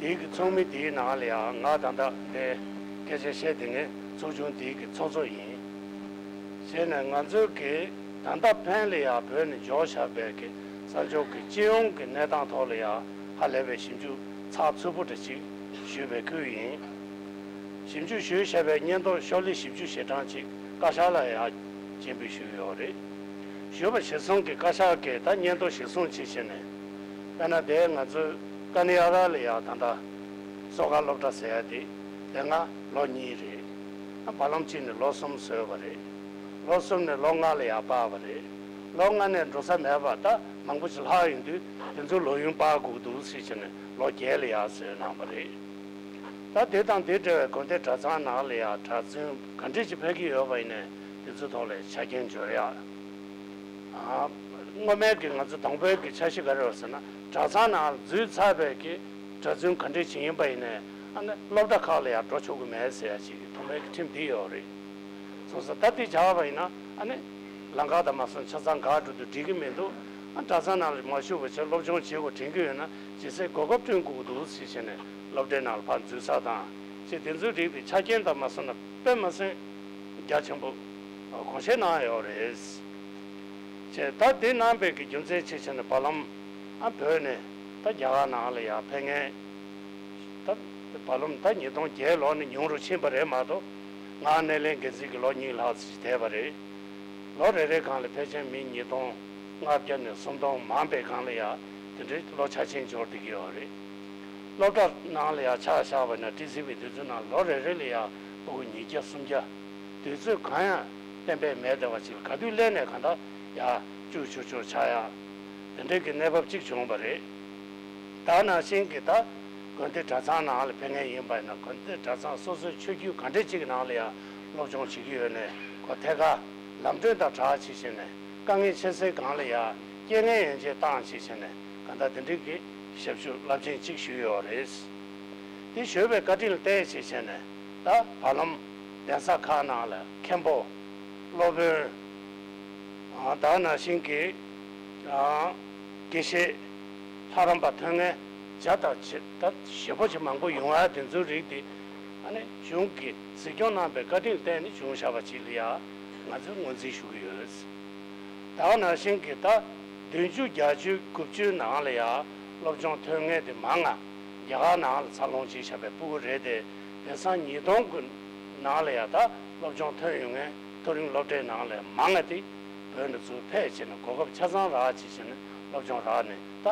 དེའི་གི་ཚོགས་མི་དེའི་ནང་ལ་ཡ་ང་ད་ལྟ་དེ་སྐད་ཆ་བཤད་དེ་ངས་ཚོགས་ཆུང་དེའི་གི་ཚོགས་གཙོ་ཡིན། བྱས་ནས་ང་ཚོའི་གི་ད་ལྟ་ཕན་ལ་ཡ་བོད་ནས་འཇོག་བཞག་པའི་གི་གསར་འབྱོར་གི་སྤྱི་ཡོངས་ཀྱི་གནས་སྟངས་ཐོག་ལ་ཡ་ཧ་ལས་པའི་ཞིབ་འཇུག་ཚགས་ཚུད་པོ་འདྲ་ཅིག་ཞུས་པའི་ཁུལ་ཡིན། ཞིབ་འཇུག་ཞུས་བཞག་པའི་སྙན་ཐོ་ཤོག་ལྷེ་ཞིབ་འཇུག་ཞེ་གྲངས་ཅིག་བཀའ་ཤག་ལ་ཡ་སྤྱན་འབུལ་ཞུས་ཡོད་རེད། ཞུས་པ་གཞིར་བཟུང་གི་བཀའ་ཤག་གིས་ད་སྙན་ཐོ་གཞིར་བཟུང་བྱས་བྱས་ནས། དཔེར་ན་དེ་ང་ཚོའི་ཀ་ནི་ཡ་ར་ལ་ཡ་ད་ལྟ་གསོ་ཁང་སློབ་གྲྭ་ཟེར་ཡ་དེ་དེ་སྔ་ལོ་གཉིས་རེད། ད་བར་ལམ་གཅིག་ནས་ལོ་གསུམ་བཟོས་པ་རེད། ལོ་གསུམ་ནས་ལོ་ལྔ་ལ་ཡ་སྤར་བ་རེད། ལོ་ལྔ་ནས་འགྲོ་ས་མེད་པ་ད་མང་པོ་ཞིག་ལྷག་ཡོང་དུས་དེ་ཚོའི་ལོ་ཡུན་སྤར་དགོས་འདུག་ཟེར་བྱས་ནས་ལོ་བརྒྱད་ལ་ཡ་བཟོས་གནང་བ་རེད། ད་དེ་དང་དེ་འབྲེལ་བའི་དགོན་སྡེ་གྲྭ་ཚང་ནང་ལ་ཡ་གྲྭ་བཙུན་ག་འདྲས་ཅིག་ཕེབས་ཀྱི་ཡོད་པ་ཡིན་ནའི་དེ་ཚོའི་ཐོག་ལ་ཆ་རྐྱེན་སྦྱོར་ཡག་ཨ། སྔོན་མའི་གི་ང་ཚོ་དང་པོའི་གི་འཆར་གཞི་ག་རེ་རེད་ཟེར་ན་གྲྭ་ཚང་ནང་འཛུལ་ཚར་བའི་གི་གྲྭ་བཙུན་ག་འདྲས་ཅིག་ཡིན་པ་ཡིན་ནའི་ཨ་ནི་སློབ་གྲྭ་ཁག་ལ་ཡང་འགྲོ་ཆོག་གི་མེད་ཟེར་ཡ་ཅིག་གི་ཐོག་མའི་གི་ཁྲིམས་འདི་ཡོད་རེད། སོང་ཙང་ད་འདི་བྱ་བ་ཡིན་ན་ཨ་ནི་ལམ་ཁ་དང་མ་སོང་ཆ་ཚང་འགག་འགྲོ་དུས་འགྲིག་གི་མི་འདུག་ཨ་གྲྭ་ཚང་ནང་ལ་མ་ཞུགས་པ་བྱས་སློབ་སྦྱོང་བྱེད་དགོས་དྲན་གྱི་ཡོད་ན་ཇི་སྲིད་གོ་སྐབས་བསྐྲུན་དགོས་ཀྱི་འདུག་ཟེར་བྱས་ནས་སློབ་གྲྭའི་ནང་ལ་ཕར་འཛུལ་ས་དང་ཅིག་དེ་ཚོའི་རིགས་དེ་ཆ་རྐྱེན་དང་མ་སོང་ན་དཔེ་མ་སྲིད་རྒྱ་ཆེན་པོ་དགོངས་བཞེས་གནང་ཡོད་རེད། ཅེས་ད་དེ་གནང་པའི་གི་རྒྱུ་མཚན་ཆེ་ཆེ་ནི་བར་ལམ་ཨ་བོད་ནས་ད་རྒྱ་གར་ནང་ལ་ཡར་ཕེབས་མཁན་ད་བར་ལམ་ད་ཉིས་སྟོང་བརྒྱད་ལོ་ནས་ཉུང་རུ་ཕྱིན་པ་རེད་མ་གཏོགས་ང་སྣེ་ལེན་འགན་འཛིན་གྱི་ལོ་གཉིས་ལྷག་ཙམ་བསྡད་པ་རེད། ལོ་རེ་རེའི་སྒང་ལ་ཕལ་ཆེར་མི་ཉིས་སྟོང་ལྔ་བརྒྱ་ནས་སུམ་སྟོང་མང་པའི་སྒང་ལ་ཡ་དེ་འདྲའི་བློ་འཆར་ཅན་འབྱོར་བསྡད་ཀྱི་ཡོད་རེད། སློབ་གྲྭ་ནང་ལ་ཡ་ཆ་བཞག་པ་ཡིན་ན་ཊི་སི་བི་དེ་ཚོའི་ནང་ལོ་རེ་རེ་ལ་ཡ་ཕྲུ་གུ་ཉིས་བརྒྱ་སུམ་བརྒྱ། དུས་ཚོད་གང་ཡང་གཏན་འབེབས་མེད་བསྡད་པ་ཅིག་ག་དུས་སླེབས་ནས་གང་ལྟར་ཡར་བཅུག་ཆོག་ཆོག་ཆགས་ཡག་དེ་འདྲའི་གི་གནས་བབ་ཅིག་བྱུང་བ་རེད། ད་ནང་བཞིན་གྱི་ད་དགོན་སྡེ་གྲྭ་ཚང་ནང་ལ་ཕེབས་མཁན་ཡིན་པ་ཡིན་ན་དགོན་སྡེ་གྲྭ་ཚང་སོ་སོའི་ཆོས་བརྒྱུད་ག་འདྲ་ཅིག་གི་ནང་ལ་ཡང་སློབ་སྦྱོང་བྱེད་ཀྱི་ཡོད་ནས་ཁོ་ཐད་ཀར་ལམ་གྲོན་དང་སྦྲགས་བྱས་བྱས་ནས་དཀའ་ངལ་ཆེ་སའི་སྒང་ལ་ཡང་རྐྱེན་ངན་ཡན་ཆད་བཏང་བྱས་བྱས་ནས་གང་ལྟར་དེ་འདྲའི་གི་ཞབས་ཞུ་རླབས་ཆེན་ཅིག་ཞུས་ཡོད་རེད། དེ་ཞུས་པའི་བཀའ་དྲིན་ལ་བརྟེན་བྱས་བྱས་ནས། ད་བར་ལམ་གདན་ས་ཁག་ནང་ལ་མཁན་པོ། སློབ་དཔོན། ཨ་ད་ནང་བཞིན་གྱི་ཨ་དགེ་བཤེས་ལྷ་རམས་པ་ཐོན་མཁན་བརྒྱ་དང་ཕྱེད་ད་བཞི་པོ་ཅིག་མང་པོ་ཡོང་ཡ་དེ་ཚོའི་རིགས་དེ་ཨ་ནི་གཞུང་གིས་གཟིགས་སྐྱོང་གནང་པའི་བཀའ་དྲིན་ལ་བརྟེན་ནས་བྱུང་བཞག་པ་ཅིག་ལ་ཡ་ང་ཚོས་ངོས་འཛིན་ཞུ་གི་ཡོད། ད་ག་ནང་བཞིན་གྱི་ད་བདུན་ཅུ་བརྒྱད་ཅུ་དགུ་བཅུའི་ནང་ལ་ཡང་སློབ་སྦྱོང་ཐོན་མཁན་དེ་མང་ང་རྒྱ་གར་ནང་ལ་འཚར་ལོངས་བྱས་བཞག་པའི་ཕྲུ་གུ་རེད་དེ། དེང་སང་ཉིས་སྟོང་གི་ནང་ལ་ཡང་ད་སློབ་སྦྱོང་ཐོན་ཡོང་མཁན་མཐོ་རིམ་སློབ་གྲྭའི་ནང་ལ་མང་ང་དེ་བོད་ནས་ཚུར་ཕེབས་བྱས་ནས་གོ་སྐབས་ཆ་ཚང་རག་བྱས་བྱས་ནས་སློབ་སྦྱོང་རག་ནས་ད་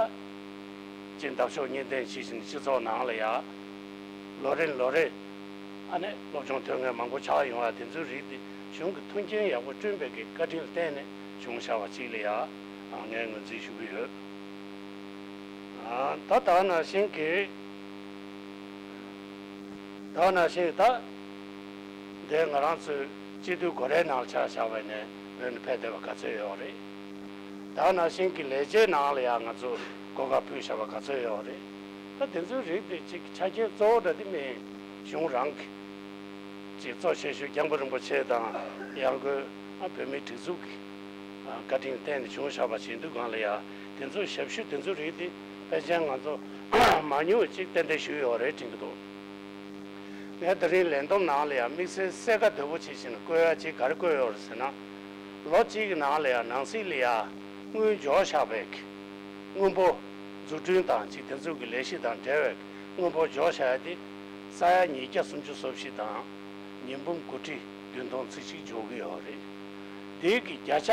ཅིག་འདབ་གཤོག་གཉིས་ལྡན་བྱས་བྱས་ནས་སྤྱི་ཚོགས་ནང་ལ་ཡང་ལོ་རེ་ལོ་རེ། ཨ་ནི་སློབ་སྦྱོང་ཐོན་མཁན་མང་པོ་ཆགས་ཡོང་བ་དེ་ཚོའི་རིགས་དེ་གཞུང་གི་མཐུན་རྐྱེན་ཡག་པོ་བསྐྲུན་པའི་གི་བཀའ་དྲིན་ལ་བརྟེན་ནས་བྱུང་བཞག་པ་ཅིག་ལ་ཡ་ངས་ངོས་འཛིན་ཞུ་གི་ཡོད། ཨ་ད་ད་ནང་བཞིན་གྱི་ད་ནང་བཞིན་ད་འདི་ང་རང་ཚོའི་སྤྱི་འཐུས་སྒོ་རའི་ནང་ལ་ཆ་བཞག་པ་ནས་བོད་ནས་ཕེབས་བསྡད་པ་ག་ཚོད་ཡོད་རེད། ད་ནང་བཞིན་གྱི་ལས་བྱེད་ནང་ལ་ཡང་ང་ཚོ་གོ་སྐབས་ཕུལ་བཞག་པ་ག་ཚོད་ཡོད་རེད། ད་དེ་ཚོའི་རིགས་དེ་གཅིག་ཆ་རྐྱེན་གཙོ་བོ་འདྲ་དེ་མིན་གཞུང་རང་གི་ ཅིག་གཙོ་ཆེ་ཤོས་སྐྱབས་མགོན་རིན་པོ་ཆེ་དང་ཡང་སྒོས་བོད་མིའི་སྒྲིག་འཛུགས་ཀྱི་བཀའ་དྲིན་བརྟེན་ནས་བྱུང་བཞག་པ་ཞིག་ཡིན་དུས་སྒང་ལ་ཡ། དེ་ཚོའི་ཞབས་ཞུ་དེ་ཚོའི་རིགས་དེ་ཕལ་ཆེར་ང་ཚོ་མང་ཉུང་ཅིག་ཏན་ཏན་ཞུས་ཡོད་རེད་དྲན་གྱི་འདུག་ངས་དེ་རིང་ལས་བསྡོམས་ནང་ལ་ཡང་དམིགས་བསལ་གསལ་ཁ་དོད་པོ་བྱེད་བཞིན་བཀོད་ཡ་ཅིག་ག་རེ་བཀོད་ཡོད་རེད་ཟེར་ན། ལོ་གཅིག་གི་ནང་ལ་ཡང་ནང་སྲིད་ལ་ཡང་དངུལ་འབྱོར་བཞག་པའི་དངུལ་འབོར་འཛུགས་སྐྲུན་དང་ཅིག་དེ་ཚོ་གི་ལས་གཞི་དང་འབྲེལ་བའི་དངུལ་འབོར་འབྱོར་བཞག་ཡ་དེ་ས་ཡ་ཉིས་བརྒྱ་སུམ་ཅུ་སོ་བཞི་དང་ཉིས་འབུམ་དགུ་ཁྲི་བདུན་སྟོང་ཙམ་ཞིག་འབྱོར་གྱི་ཡོད་རེད། དེའི་གི་བརྒྱ་ཆ་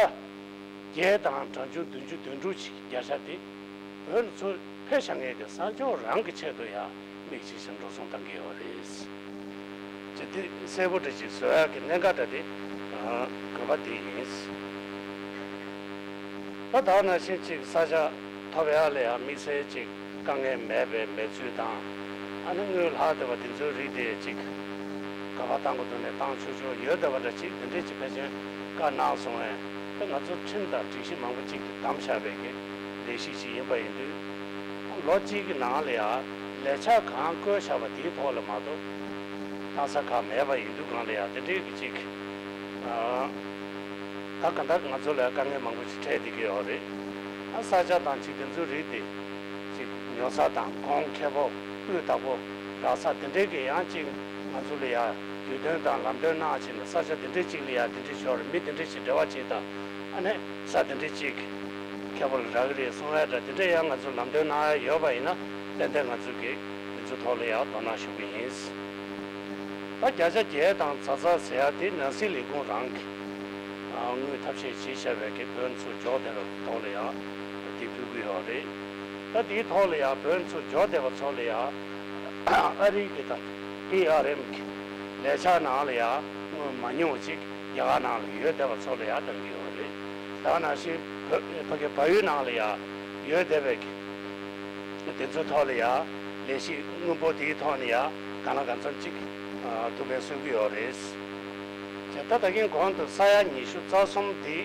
བརྒྱད་དང་གྲངས་ཆུང་བདུན་ཅུ་དོན་དྲུག་ཅིག་བརྒྱ་ཆ་དེ། བོད་ནས་ཚུར་ཕེབས་བཞག་མཁན་གྱི་གསར་འབྱོར་རང་གི་ཆེད་དུ་ཡང་དམིགས་བྱས་ཤིང་འགྲོ་སོང་བཏང་གི་ཡོད་རེད། ཅེས་དེ་གསལ་པོ་འདྲ་ཅིག་བཟོ་ཡག་གི་གནད་འགག་འདྲ་དེ་དགོས་པ་དེ་ཡིན། ད་ད་ནང་བཞིན་ཅིག་ས་ཆ་ཐོབ་ཡག་ལ་ཡང་དམིགས་བསལ་ཅིག་དཀའ་ངལ་མེད་པའི་མེད་ཚུལ་དང་། ཨ་ནི་དངུལ་ལྷག་བསྡད་པ་དེ་ཚོའི་རིགས་དེ་ཅིག་ག་པར་བཏང་དགོས་འདུག་ནས་བཏང་ཆོག་ཆོག་ཡོད་བསྡད་པ་འདྲ་ཅིག་དེ་འདྲས་ཅིག་ཕལ་ཆེར་བཀའ་གནང་སོང་བས། དེ་ང་ཚོ་ཁྲིམས་དང་སྒྲིག་གཞི་མང་པོ་ཅིག་གིས་བསྡམས་བཞག་པའི་གི་ལས་གཞི་ཞིག་ཡིན་པ་ཡིན་དུས། ལོ་གཅིག་གི་ནང་ལ་ཡང་ལས་འཆར་གང་བཀོད་བཞག་པ་དེའི་ཐོག་ལ་མ་གཏོགས་གནང་ས་གང་མེད་པ་ཡིན་དུས་སྒང་ལ་ཡང་དེ་འདྲའི་གི་ཅིག་ཨ། ད་ག་འདྲ་ང་ཚོ་ལ་དཀའ་ངལ་མང་པོ་ཞིག་འཕྲད་བསྡད་ཀྱི་ཡོད་རེད། ཨ། ས་ཆ་དང་ཅིག་དེ་ཚོའི་རིགས་དེ་ཅིག་ཉོ་ས་དང་གོང་ཁེ་པོ་སྤུས་དག་པོ་རག་ས་དེ་འདྲའི་གི་ཡང་ཅིག་ང་ཚོ་ལ་ཡང་རྒྱུས་སྟོན་དང་ལམ་སྟོན་གནང་བྱས་ནས་ས་ཆ་དེ་འདྲའི་ཅིག་ལ་ཡང་དེ་འདྲའི་ཞོར་མི་དེ་འདྲའི་ཞིག་འབྲེལ་བ་བྱེད་དང་། ཨ་ནི་ས་དེ་འདྲའི་ཅིག་ཁེ་པོ་ལ་རག་གི་རེད་གསུང་ཡ་འདྲ་དེ་འདྲ་ཡང་ང་ཚོ་ལམ་སྟོན་གནང་ཡ་ཡོད་པ་ཡིན་ན་ཏན་ཏན་ང་ཚོ་གིས་དེ་ཚོའི་ཐོག་ལ་ཡང་དོ་སྣང་ཞུ་གི་ཡིན། ད་བརྒྱ་ཆ་བརྒྱད་དང་ཚ་ཚ་ཟེར་ཡ་དེ་ནང་སྲིད་ལས་ཁུངས་རང་གིས་དངུལ་ཐབས་ཤེས་བྱས་བཞག་པའི་གི་བོད་ཚུར་འབྱོར་བསྡད་པའི་ཐོག་ལ་ཡང་དེ་ཕུལ་གི་ཡོད་རེད། ད་དེའི་ཐོག་ལ་ཡང་བོད་ཚུར་འབྱོར་བསྡད་པ་ཚོ་ལ་ཡང་ཨ་རི་གི་དང་པི་ཨར་ཨེམ་གི་ལས་འཆར་ནང་ལ་ཡང་དངུལ་མ་ཉུང་བ་ཅིག་རྒྱ་གར་ནང་ལ་ཡོད་བསྡད་པ་ཚོ་ལ་ཡང་གནང་གི་ཡོད་རེད། ད་ནང་བཞིན་བོད་ཕ་གི་བལ་ཡུལ་ནང་ལ་ཡང་ཡོད་བསྡད་པའི་གི་དེ་ཚོའི་ཐོག་ལ་ཡང་ལས་གཞི་དངུལ་འབོར་དེའི་ཐོག་ནས་ཡང་གང་ལ་གང་འཚམ་ཅིག་ཐུགས་ཕན་གསོས་ཀྱི་ཡོད་རེད། བྱས་ད་ད་གིན་གོང་དུ་ས་ཡ་ཉི་ཤུ་རྩ་གསུམ་དེ་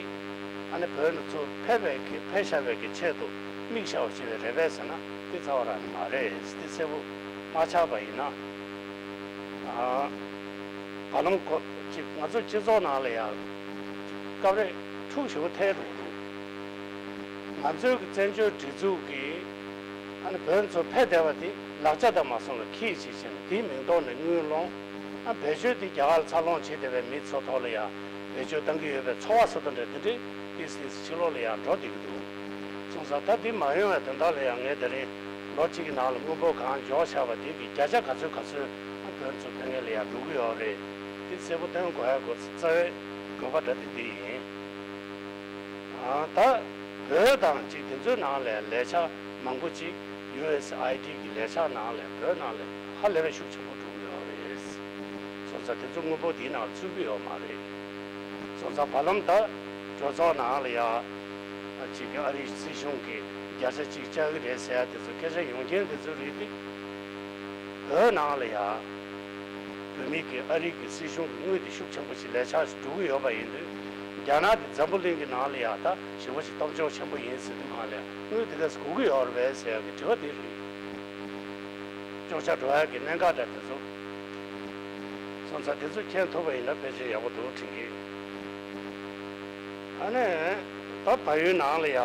ཨ་ནི་བོད་ནས་ཚུར་ཕེབས་པའི་གི་ཕེབས་བཞག་པའི་གི་ཆེད་དུ་དམིགས་བཞག་པ་ཞིག་རེད་པས་ཟེར་ན་དེ་རྩ་བ་རང་མ་རེད། དེ་གསལ་པོ་མ་ཆགས་པ་ཡིན་ན། ཨ། བར་ལམ་གོ་ཅིག་ང་ཚོ་སྤྱི་ཚོགས་ནང་ལ་ཡང་སྐབས་རེ་འཁྲུག་ཞེ་པོ་ཐལ་འགྲོ་གི་འདུག་ང་ཚོའི་གི་བཙན་བྱོལ་སྒྲིག་འཛུགས་ཀྱིས་ཨ་ནི་བོད་ཚོ་ཕེབས་བསྡད་པ་དེ་ལག་ཆ་དང་མ་སོང་ལ་ཁྱི་བྱེད་བཞིན་དེའི་མིང་ཐོག་ནས་དངུལ་སློང་། ཨ། བེད་སྤྱོད་དེ་རྒྱ་གར་ལ་འཚར་ལོངས་བྱེད་བསྡད་པའི་མི་ཚོ་ཐོག་ལ་ཡང་བེད་སྤྱོད་གཏང་གི་ཡོད་པའི་ཚོར་བ་བཟོ་སྟངས་འདྲ་དེ་འདྲའི་ཏིས་ཏིས་ཕྱི་ལོགས་ལ་ཡང་འགྲོ་བསྡད་ཀྱི་འདུག་སོང་ཙང་ད་འདི་མ་ཡོང་བའི་དོན་དག་ལ་ཡང་ངས་དེ་རིང་ལོ་གཅིག་གི་ནང་ལ་དངུལ་འབོར་གང་འབྱོར་བཞག་པ་དེ་གི་བརྒྱ་ཆ་ག་ཚོད་ག་ཚོད་བོད་ཚོ་ཕན་ངེས་ལ་ཡང་འགྲོ་གི་ཡོད་རེད། འདི་གསལ་པོ་སྟོན་དགོས་ཡ་དགོས་རྩ་བའི་དགོས་པ་འདྲ་དེ་འདི་ཡིན། ཨ། ད་བོད་དང་ཅིག་དེ་ཚོའི་ནང་ལ་ལས་འཆར་མང་པོ་ཅིག་ཡུ་ཨེས་ཨའི་ཌི་གི་ལས་འཆར་ནང་ལ་བོད་ནང་ལ་ཧ་ལས་པའི་ཤུགས་ཆེན་པོ་འགྲོ་གི་ཡོད་རེད། སོང་ཙང་དེ་ཚོ་དངོས་པོ་འདིའི་ནང་ཚུད་ཀྱི་ཡོད་མ་རེད། སོང་ཙང་བར་ལམ་ད་གྲོས་ཚོགས་ནང་ལ་ཡ་ཅིག་གི་ཨ་རིའི་སྲིད་གཞུང་གིས་བརྒྱ་ཆ་གཅིག་བཅག་གི་རེད་ཟེར་ཡ་དེ་ཚོ་སྐད་ཆ་ཡོང་མཁན་དེ་ཚོ་རེད་དེ། བོད་ནང་ལ་ཡ་བོད་མི་གི་ཨ་རི་གི་སྲིད་གཞུང་གི་དངུལ་དེ་ཤུགས་ཆེན་པོ་ཞིག་ལས་འཆར་ཞིག་འགྲོ་གི་ཡོད་པ་ཡིན་དུས། རྒྱ་ནག་གི་འཛམ་བུ་གླིང་གི་ནང་ལ་ཡ་ད་ཞེ་པོ་ཞིག་སྟོབས་འབྱོར་ཆེན་པོ་ཡིན་ཟེར་དུས་སྒང་ལ་དངུལ་དེ་ག་ཚོད་དགོས་ཀྱི་ཡོད་རེད་པས་ཟེར་ཡ་གི་དྲི་བ་དེ་རེད། ཅོག་ཆ་འགྲོ་ཡག་གི་གནད་འགག་འདྲ་དེ་ཚོ། སོང་ཙང་དེ་ཚོ་མཁྱེན་ཐུབ་པ་ཡིན་ན་ཕལ་ཆེར་ཡག་པོ་འདུག་དྲན་གི། ཨ་ནི་ད་བལ་ཡུལ་ནང་ལ་ཡ་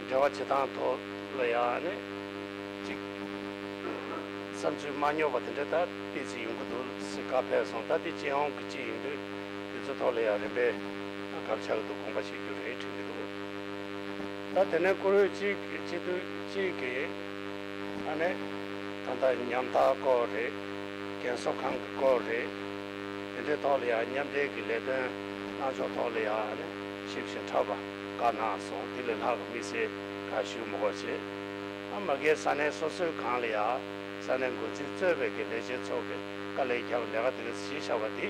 འབྲེལ་བ་བྱེད་སྟངས་ཐོག་ལ་ཡ་ཨ་ནི་ཅིག་བསམ་ཚུལ་མ་ཉོ་བ་དེ་འདྲ་ད་ཏོག་ཙམ་ཡོང་གི་འདུག་ཟེར་བཀའ་ཕེབས་སོང་། ད་དེ་སྤྱི་ཡོངས་ཀྱི་ཅིག་ཡིན་དུས་དེ་ཚོ་ཐོག་ལ་ཡ་རིམ་པས་ག་རེ་ཆགས་ཀྱི་འདུག་དགོངས་པ་བཞེས་རྒྱུ་རེད་དྲན་གི་འདུག་ད་དེ་ནས་བཀུར་འོས་གཅིག་གི་སྤྱི་འཐུས་གཅིག་གིས་ཨ་ནི་ད་ལྟ་ཉམ་ཐག་སྐོར་རེད། རྒན་གསོ་ཁང་གི་སྐོར་རེད། དེ་འདྲའི་ཐོག་ལ་ཡང་མཉམ་འབྲེལ་གྱི་ལས་དོན་གནང་ཕྱོགས་ཐོག་ལ་ཡང་ཨ་ནི་ཞིབ་ཞིབ་འཁྲབ་པ་བཀའ་གནང་སོང་། དེ་ལས་ལྷག་གི་དམིགས་བསལ་ག་ཞུ་མི་དགོས་བྱས། ཨ་མ་གིའི་ས་གནས་སོ་སོའི་སྒང་ལ་ཡང་ས་གནས་འགོ་འཛིན་གཙོས་པའི་གི་ལས་བྱེད་ཚོ་གི་དཀའ་ལས་རྒྱབ་ལས་ཀ་དེ་ག་བྱས་བཞག་པ་དེ་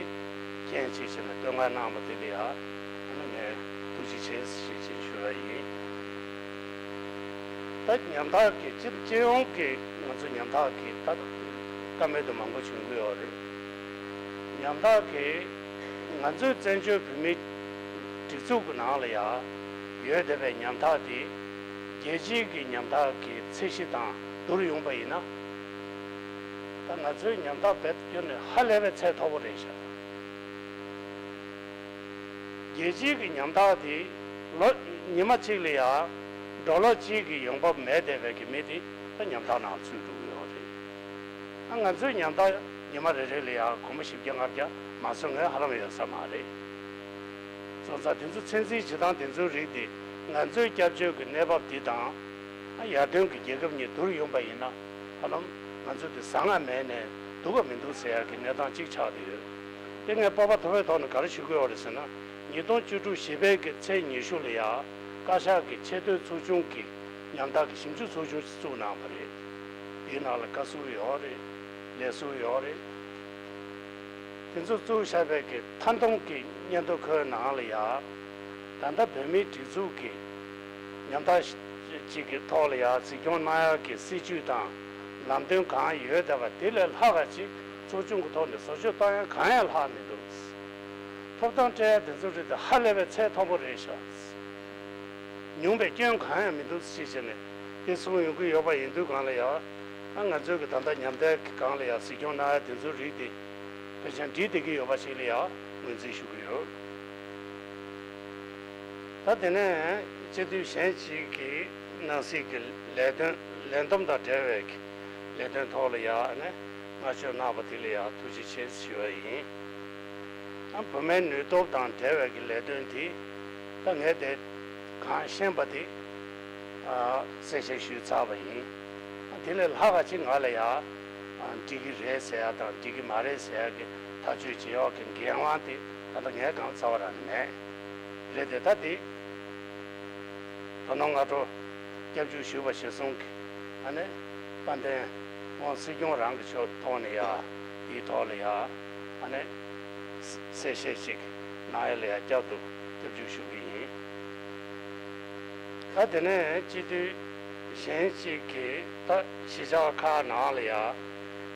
རྐྱེན་བྱས་བྱས་ནས་བསྟོད་བསྔགས་གནང་བ་དེ་ལ་ཡང་ཨ་ནི་ངས་ཐུགས་རྗེ་ཆེ་ཞེས་ཞེས་ཞུ་བ་ཡིན། ད་ཉམ་ཐག་གི་སྤྱི་སྤྱི་ཡོངས་ཀྱི་ང་ཚོ་ཉམ་ཐག་གི་ད་ཀ་མེད་དུ་མང་པོ་བྱུང་གི་ཡོད་རེད། ཉམ་ཐག་གི་ང་ཚོའི་བཙན་བྱོལ་བོད་མིའི་སྒྲིག་འཛུགས་ཀྱི་ནང་ལ་ཡང་ཡོད་བསྡད་པའི་ཉམ་ཐག་དེ་རྒྱལ་སྤྱིའི་གི་ཉམ་ཐག་གི་ཚད་གཞི་དང་བསྡུར་ཡོང་པ་ཡིན་ན། ད་ང་ཚོའི་ཉམ་ཐག་བེད་སྤྱོད་ནས་ཧ་ལས་པའི་ཚད་མཐོ་པོ་རེད་ཤག་རྒྱལ་སྤྱིའི་གི་ཉམ་ཐག་དེ་ལོ་ཉི་མ་གཅིག་ལ་ཡ་ཌོ་ལར་གཅིག་གི་ཡོང་འབབ་མེད་བསྡད་པའི་གི་མི་དེ་ད་ཉམ་ཐག་ནང་ཚུད་འགྲོ་གི་ཡོད་རེད། ཨ་ང་ཚོའི་ཉམ་ཐག་ཉི་མ་རེ་རེ་ལ་ཡ་སྒོར་མོ་བཞི་བརྒྱ་ལྔ་བརྒྱ་མ་སོང་ངས་ཧ་ལམ་ཡོད་ས་མ་རེད། སོང་ཙང་དེ་ཚོ་ཚོད་འཛིན་བྱེད་སྟངས་དེ་ཚོའི་རིགས་དེ་ང་ཚོའི་སྐྱབས་བཅོལ་གྱི་གནས་བབ་འདི་དང་། ཡར་ཐོན་གྱི་རྒྱལ་ཁབ་གཉིས་བསྡུར་ཡོང་པ་ཡིན་ན་ཧ་ལམ་ང་ཚོ་དེ་བཟང་ང་མེད་ནས་སྡུག་ག་མི་འདུག་ཟེར་ཡག་གི་གནས་སྟངས་གཅིག་ཆགས་བསྡད་ཡོད། དེ་ངས་སྤོབས་པ་མཐོ་བའི་ཐོག་ནས་ག་རེ་ཞུ་གི་ཡོད་རེད་ཟེར་ན། ཉིས་སྟོང་བཅུ་དྲུག་བཞི་པའི་གི་ཚེས་ཉི་ཤུ་ལ་ཡ་བཀའ་ཤག་གི་ཆེས་མཐོའི་ཚོགས་ཆུང་གི་ཉམ་ཐག་གི་ཞིབ་འཇུག་ཚོགས་ཆུང་ཞིག་བཙུགས་གནང་བ་རེད། དེའི་ནང་ལ་བཀའ་ཟུར་ཡོད་རེད། ལས་ཟུར་ཡོད་རེད། དེ་ཚོ་བཙུགས་བཞག་པའི་གི་མཐའ་སྡོམ་གི་སྙན་ཐོ་ཁོའི་ནང་ལ་ཡ། ད་ལྟ་བོད་མིའི་སྒྲིག་འཛུགས་ཀྱི་ཉམ་ཐག་ཅིག་གི་ཐོག་ལ་ཡ་གཟིགས་སྐྱོང་གནང་ཡག་གི་སྲིད་ཇུས་དང་ལམ་སྟོན་གང་ཡོད་བསྡད་པ་དེ་ལས་ལྷག་ག་ཅིག་ཚོགས་ཆུང་གི་ཐོག་ནས་བཟོ་བཅོས་གཏོང་ཡག་གང་ཡང་ལྷག་མི་འདུག་ཐོབ་ཐང་སྤྲད་ཡག་དེ་ཚོ་རེད་དེ་ཧ་ལས་པའི་ཚད་མཐོན་པོ་རེད་ཤག་ཉུང་བའི་སྐྱོན་གང་ཡང་མི་འདུག་ཅེས་བྱས་ནས་དེ་གསུངས་ཡོང་གི་ཡོད་པ་ཡིན་དུས་སྒང་ལ་ཡ། ཨ་ང་ཚོའི་གི་ད་ལྟ་ཉམས་ཐག་གི་སྒང་ལ་ཡ་གཟིགས་སྐྱོང་གནང་ཡ་དེ་ཚོའི་རིགས་དེ་ཕལ་ཆེར་འགྲིག་བསྡད་ཀྱི་ཡོད་པ་ཞིག་ལ་ཡ་ངོས་འཛིན་ཞུ་གི་ཡོད། ད་དེ་ནས་སྤྱི་འཐུས་གཞན་ཞིག་གིས་ནང་སྲིད་ཀྱི་ལས་དོན་ལས་བསྡོམས་དང་འབྲེལ་བའི་གི་ལས་དོན་ཐོག་ལ་ཡ་ཨ་ནི་བསྔགས་བརྗོད་གནང་བ་དེ་ལ་ཡ་ཐུགས་རྗེ་ཆེ་ཞུ་བ་ཡིན། ཨ་བུད་མེད་ནུས་སྟོབས་དང་འབྲེལ་བའི་གི་ལས་དོན་དེ་ད་ངས་དེ་གང་ཤེས་པ་དེ་ཨ་གསལ་བཤད་ཞུས་ཚར་བ་ཡིན། ཨ་དེ་ལས་ལྷག་ག་ཅིག་ང་ལ་ཡ་ཨ་འགྲིག་གི་རེད་ཟེར་ཡ་དང་འགྲིག་གི་མ་རེད་ཟེར་ཡ་གི་ཐག་གཅོད་བྱེད་ཡག་གི་འགན་དབང་དེ་ད་ལྟ་ངའི་སྒང་རྩ་བ་རང་ནས་མེད། རེད་དེ་ད་དེ། ད་ནང་སྔ་དྲོ་སྐྱབས་འཇུག་ཞུས་པ་གཞིར་བཟུང་གིས་ཨ་ནི་དཔལ་ལྡན་ཁོང་སྲིད་སྐྱོང་རང་གི་ཕྱོགས་ཐོག་ནས་ཡ་དེའི་ཐོག་ལ་ཡ་ཨ་ནི་གསལ་བཤད་ཅིག་གནང་ཡ་ལ་ཡ་བསྐྱར་དུ་སྐྱབས་འཇུག་ཞུ་གི་ཡིན། ད་དེ་ནས་སྤྱི་འཐུས་གཞན་ཞིག་གིས་ད་གཞིས་ཆགས་ཁག་ནང་ལ་ཡ་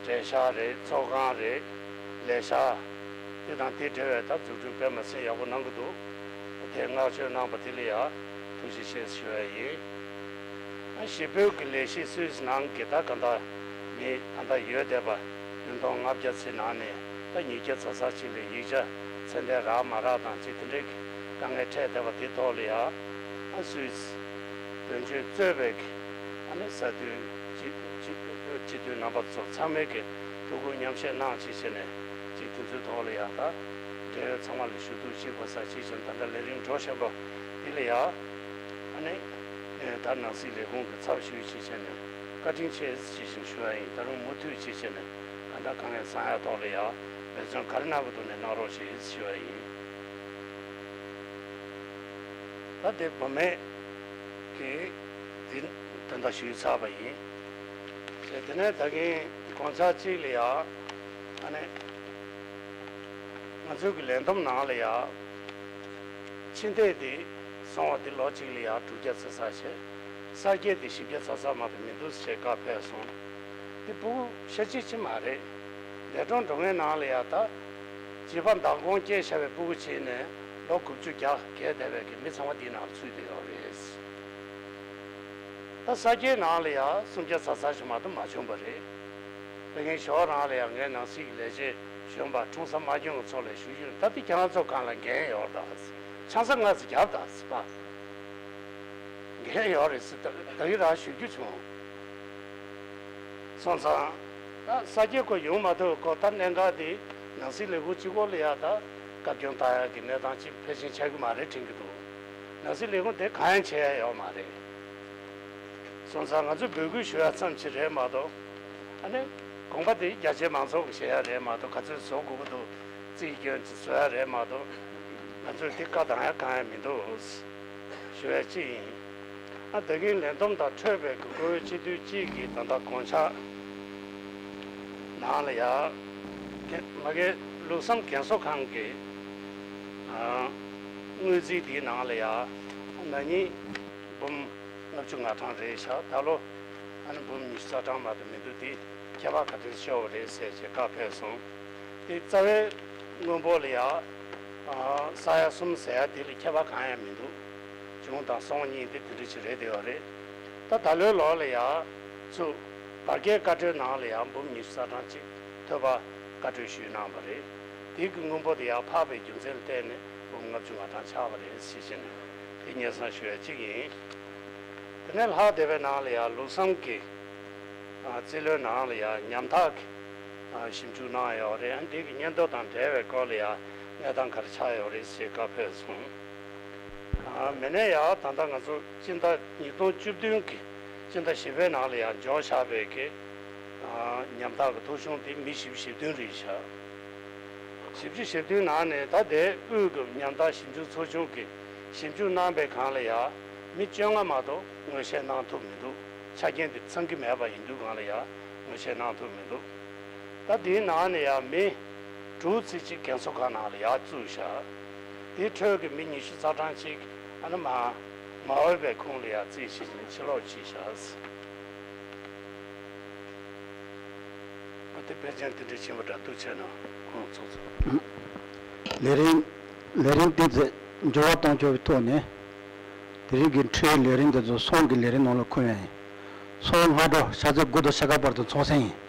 གྲལ་བཤེར་རེད། ཚོགས་ཁང་རེད། ལས་ཤག་དེ་དང་དེ་འབྲེལ་བའི་ད་འཛུགས་སྐྲུན་དཔེ་མ་སྲིད་ཡག་པོ་གནང་གི་འདུག་དེ་བསྔགས་བརྗོད་གནང་བ་དེ་ལ་ཡང་ཐུགས་རྗེ་ཆེ་ཞུ་ཡ་ཡིན། ཨ་ཞེ་པོའི་གི་ལས་གཞི་སུད་སི་ནང་གི་ད་ག་འདྲ་མི་ད་ལྟ་ཡོད་བསྡད་པ་བདུན་སྟོང་ལྔ་བརྒྱ་ཙམ་ནང་ནས་ད་ཉིས་བརྒྱ་ཙམ་ཙམ་ཅིག་ལ་ཡིག་ཆ་ཚད་ལྡན་རག་མ་རག་དང་ཅིག་དེ་འདྲའི་གི་དཀའ་ངལ་འཕྲད་བསྡད་པ་དེ་ཐོག་ལ་ཡང་ཨ་སུད་སི་དོན་གཅོད་གཙོས་པའི་གི་ཨ་ནི་ས་འཐུས་སྤྱི་སྤྱི་སྤྱི་འཐུས་རྣམ་པ་ཚོ་ཚང་མས་ཀྱི་ཐུགས་ཁུར་མཉམ་བཞེས་གནང་ཆེད་བྱས་ནས་ཅིག་དེ་ཚོའི་ཐོག་ལ་ཡང་ད་འབྲེལ་ཡོད་ཚང་མ་ལ་ཞུ་གཏུག་བྱེད་དགོས་ས་ཆེད་བྱས་ནས་ད་ལྟ་ལས་རིམ་འགྲོ་བཞིན་པ་འདི་ལ་ཡང་ཨ་ནི་ད་ནང་སྲིད་ལས་ཁུངས་ཀྱི་ཚབ་ཞུས་ཆེད་བྱས་ནས་བཀའ་དྲིན་ཆེ་ཞེས་ཞུ་བ་ཡིན། ད་རུང་མུ་མཐུད་ཆེད་བྱས་ནས་གང་ལྟར་གང་ཡང་བཟང་ཡག་ཐོག་ལ་ཡང་འབད་བརྩོན་ག་རེ་གནང་དགོས་འདུག་ནས་གནང་རོགས་ཞེས་ཞུ་བ་ཡིན། ད་དེ་བུད་མེད་ཀྱི་དེ་དོན་དག་ཞུས་ཚར་བ་ཡིན། དེ་དེ་ནས་ད་གིན་དགོང་ཚར་གཅིག་ལ་ཡ་ཨ་ནི་ང་ཚོའི་གི་ལས་བསྡོམས་ནང་ལ་ཡ་ཕྱི་འདེད་དེ་སོང་བ་དེ་ལོ་གཅིག་ལ་ཡ་དྲུག་བརྒྱ་ཙམ་ཙམ་བྱས། གསར་སྐྱེས་དེ་བཞི་བརྒྱ་ཙམ་ཙམ་མ་གཏོགས་མི་འདུག་ཅེས་བཀའ་ཕེབས་སོང་། དེ་ཕྲུ་གུ་ཤ་གཅིག་ཅིག་མ་རེད། འདས་གྲོངས་འགྲོ་མཁན་ནང་ལ་ཡ་ད་བྱིས་པ་མདང་དགོང་སྐྱེས་བཞག་པའི་ཕྲུ་གུ་བྱས་ནས་ལོ་དགུ་བཅུ་བརྒྱ་བརྒལ་བསྡད་པའི་གི་མི་ཚང་མ་འདིའི་ནང་ལ་ཚུད་བསྡད་ཡོད་རེད། ད་གསར་སྐྱེས་ནང་ལ་ཡ་སུམ་བརྒྱ་ཙམ་ཙམ་ཞིག་མ་གཏོགས་མ་བྱུང་བ་རེད། དེ་སྔའི་ཞོགས་རང་ལ་ཡང་ངའི་ནང་སྲིད་ཀྱི་ལས་བྱེད་གཞོན་པ་འཁྲུངས་ས་མ་འཁྱོངས་ཀྱི་ཚོ་ལ་ཞུ་རྒྱུ་ཡིན། ད་ལྟ་ཁྱེད་རང་ཚོ་སྒང་ལ་འགན་ཡོད་ད། ཆང་ས་ལྔ་ཙམ་བརྒྱབ་ད་ཟེར་པ། འགན་ཡོད་རེད་ཟེར་ད་ད་གི་རང་ཞུ་རྒྱུ་བྱུང་། སོང་ཙང་། ད་ས་སྐྱེས་ཁོ་ཡོང་མ་ཐུབ་ཁོ་ད་གནད་འགག་དེ་ནང་སྲིད་ལས་ཁུངས་གཅིག་པོ་ལ་ཡ་ད་བཀའ་བཀྱོན་བཏང་ཡག་གི་གནས་སྟངས་ཅིག་ཕལ་ཆེར་ཆགས་ཀྱི་མ་རེད་དྲན་གྱི་འདུག་ནང་སྲིད་ལས་ཁུངས་དེ་གང་ཡང་བྱེད་ཡ་ཡོད་མ་རེད། སོང་ཙང་ང་ཚོས་འབོད་སྐུལ་ཞུ་ཡ་ཙམ་ཞིག་རེད་མ་གཏོགས། ཨ་ནི་དགོངས་པ་དེ་རྒྱ་ཆེ་མང་ཚོགས་ཀྱིས་བཞེས་ཡ་རེད་མ་གཏོགས་ག་ཚོད་བཟོ་དགོས་ཀྱི་འདུག་རྩིས་སྐྱོན་ཅིག་བཟོ་ཡ་རེད་མ་གཏོགས། ང་ཚོས་དེ་བཀའ་བཏང་ཡ་གང་ཡང་མི་འདུག་ཞུ་ཡ་གཅིག་ཡིན། ཨ་ད་གིན་ལས་བསྡོམས་དང་འཕྲོད་པའི་གི་བཀུར་འོས་སྤྱི་འཐུས་གཅིག་གིས་ད་ལྟ་དགོངས་འཆར་ནང་ལ་ཡ། མ་གི་ལུགས་བསམ་རྒན་གསོ་ཁང་གི་ཨ་དངུལ་རྩིས་དེའི་ནང་ལ་ཡ་ན་ནིང་འབུམ་ལྔ་བཅུ་ང་གྲངས་རེད་ཤག་ད་ལོ་ཨ་ནི་འབུམ་ཉི་ཤུ་རྩ་གྲངས་མ་གཏོགས་མི་འདུག་དེ་ཁྱད་པར་ག་འདྲས་ཤོར་བ་རེད་ཟེར་བྱས་བཀའ་ཕེབས་སོང་། དེ་རྩ་བའི་དངོས་པོ་ལ་ཡ་ཨ་ས་ཡ་གསུམ་ཟེར་ཡ་དེ་ལ་ཁྱད་པར་གང་ཡང་མི་འདུག་བྱུང་དང་སོང་གཉིས་དེ་དེ་འདྲ་ཞིག་རེད་བསྡད་ཡོད་རེད། ད་ད་ལོའི་ལོ་ལ་ཡ་ཚུར་ དར་རྒྱས་བཀའ་འཁྲོལ་ནང་ལ་ཡང་འབུམ་ཉི་ཤུ་རྩ་གྲངས་གཅིག་ཐོས་པ་བཀའ་འཁྲོལ་ཞུས་གནང་བ་རེད། དེ་གི་སྔོན་པོ་དེ་ཡང་འཕགས་པའི་རྒྱུ་མཚན་ལ་བརྟེན་ནས་འབུམ་ལྔ་བཅུ་ང་གྲངས་ཆགས་པ་རེད་ཞེས་བཤད་ནས་དེ་སྙན་སེང་ཞུ་ཡ་གཅིག་ཡིན། དེ་ནས་ལྷག་བསྡད་པའི་ནང་ལ་ཡང་ལུགས་བསམ་གྱི་ཨ་རྩིས་ལོའི་ནང་ལ་ཡང་ཉམ་ཐག་གི་ཨ་ཞིབ་འཇུག་གནང་ཡོད་རེད། ཨ་འདི་གི་སྙན་ཐོ་དང་འབྲེལ་བའི་སྐོར་ལ་ཡང་གནས་སྟངས་ག་རེ་ཆགས་ཡོད་རེད་ཞེས་བཀའ་ཕེབས་སོང་། ཨ་མི་ནས་ཡང་ད་ལྟ་ང་ཚོ་སྤྱི་ཟླ་ཉིས་སྟོང་བཅུ་བདུན་གྱི་སྤྱི་ཟླ་བཞི་པའི་ནང་ལ་ཡང་འབྱོར་བཞག་པའི་གི་ཨ་ཉམ་ཐག་གི་ཐོ་གཞུང་དེ་མི་བཞི་བཅུ་ཞེ་བདུན་རེད་བཞག་བཞི་བཅུ་ཞེ་བདུན་ནང་ནས་ད་ལྟའི་དབུས་ཀྱི་ཉམ་ཐག་ཞིབ་འཇུག་ཚོགས་ཆུང་གིས་ཞིབ་འཇུག་གནང་པའི་སྒང་ལ་ཡང་མི་བཅོ་ལྔ་མ་གཏོགས་ངོས་བཞེས་གནང་ཐུབ་མི་འདུག་ཆ་རྐྱེན་དེ་ཚང་གི་མེད་པ་ཡིན་དུས་སྒང་ལ་ཡང་ངོས་བཞེས་གནང་ཐུབ་མི་འདུག་ད་དེའི་ནང་ནས་ཡང་མི་དྲུག་ཙམ་ཅིག་རྒན་གསོ་ཁང་ནང་ལ་ཡར་བཙུགས་བཞག་དེའི་ཁྲོད་ཀྱི་མི་ཉི་ཤུ་རྩ་གྲངས་ཅིག་ཨ་ནི་མ་མ་འོས་པའི་ཁོངས་ལ་ཡར་རྩིས་བྱེད་བཞིན་ཕྱིར་ལོག་བྱས་བཞག་ཨ་དེ་ཕལ་ཆེར་དེ་འདྲ་ཕྱིན་པ་འདྲ་འདུག་བྱས་ན་ཁོང་ཚོ་ཚོ། ལས་རིམ་ལས་རིམ་དེ་ཚོ་འགྱུར་བ་གཏོང་ཆོག་པའི་ཐོག་ནས་དེ་རིང་གི་འཕྲུལ་ལས་རིམ་དེ་ཚོ་སོང་གི་ལས་རིམ་ནང་ལ་འཁོད་ཡ་ཡིན། སོང་སྔ་དྲོ་ཤར་ཚེས་དགུ་དང་ཕྱེད་ཀ་བར་དུ་ཚོགས་གསེང་ཡིན།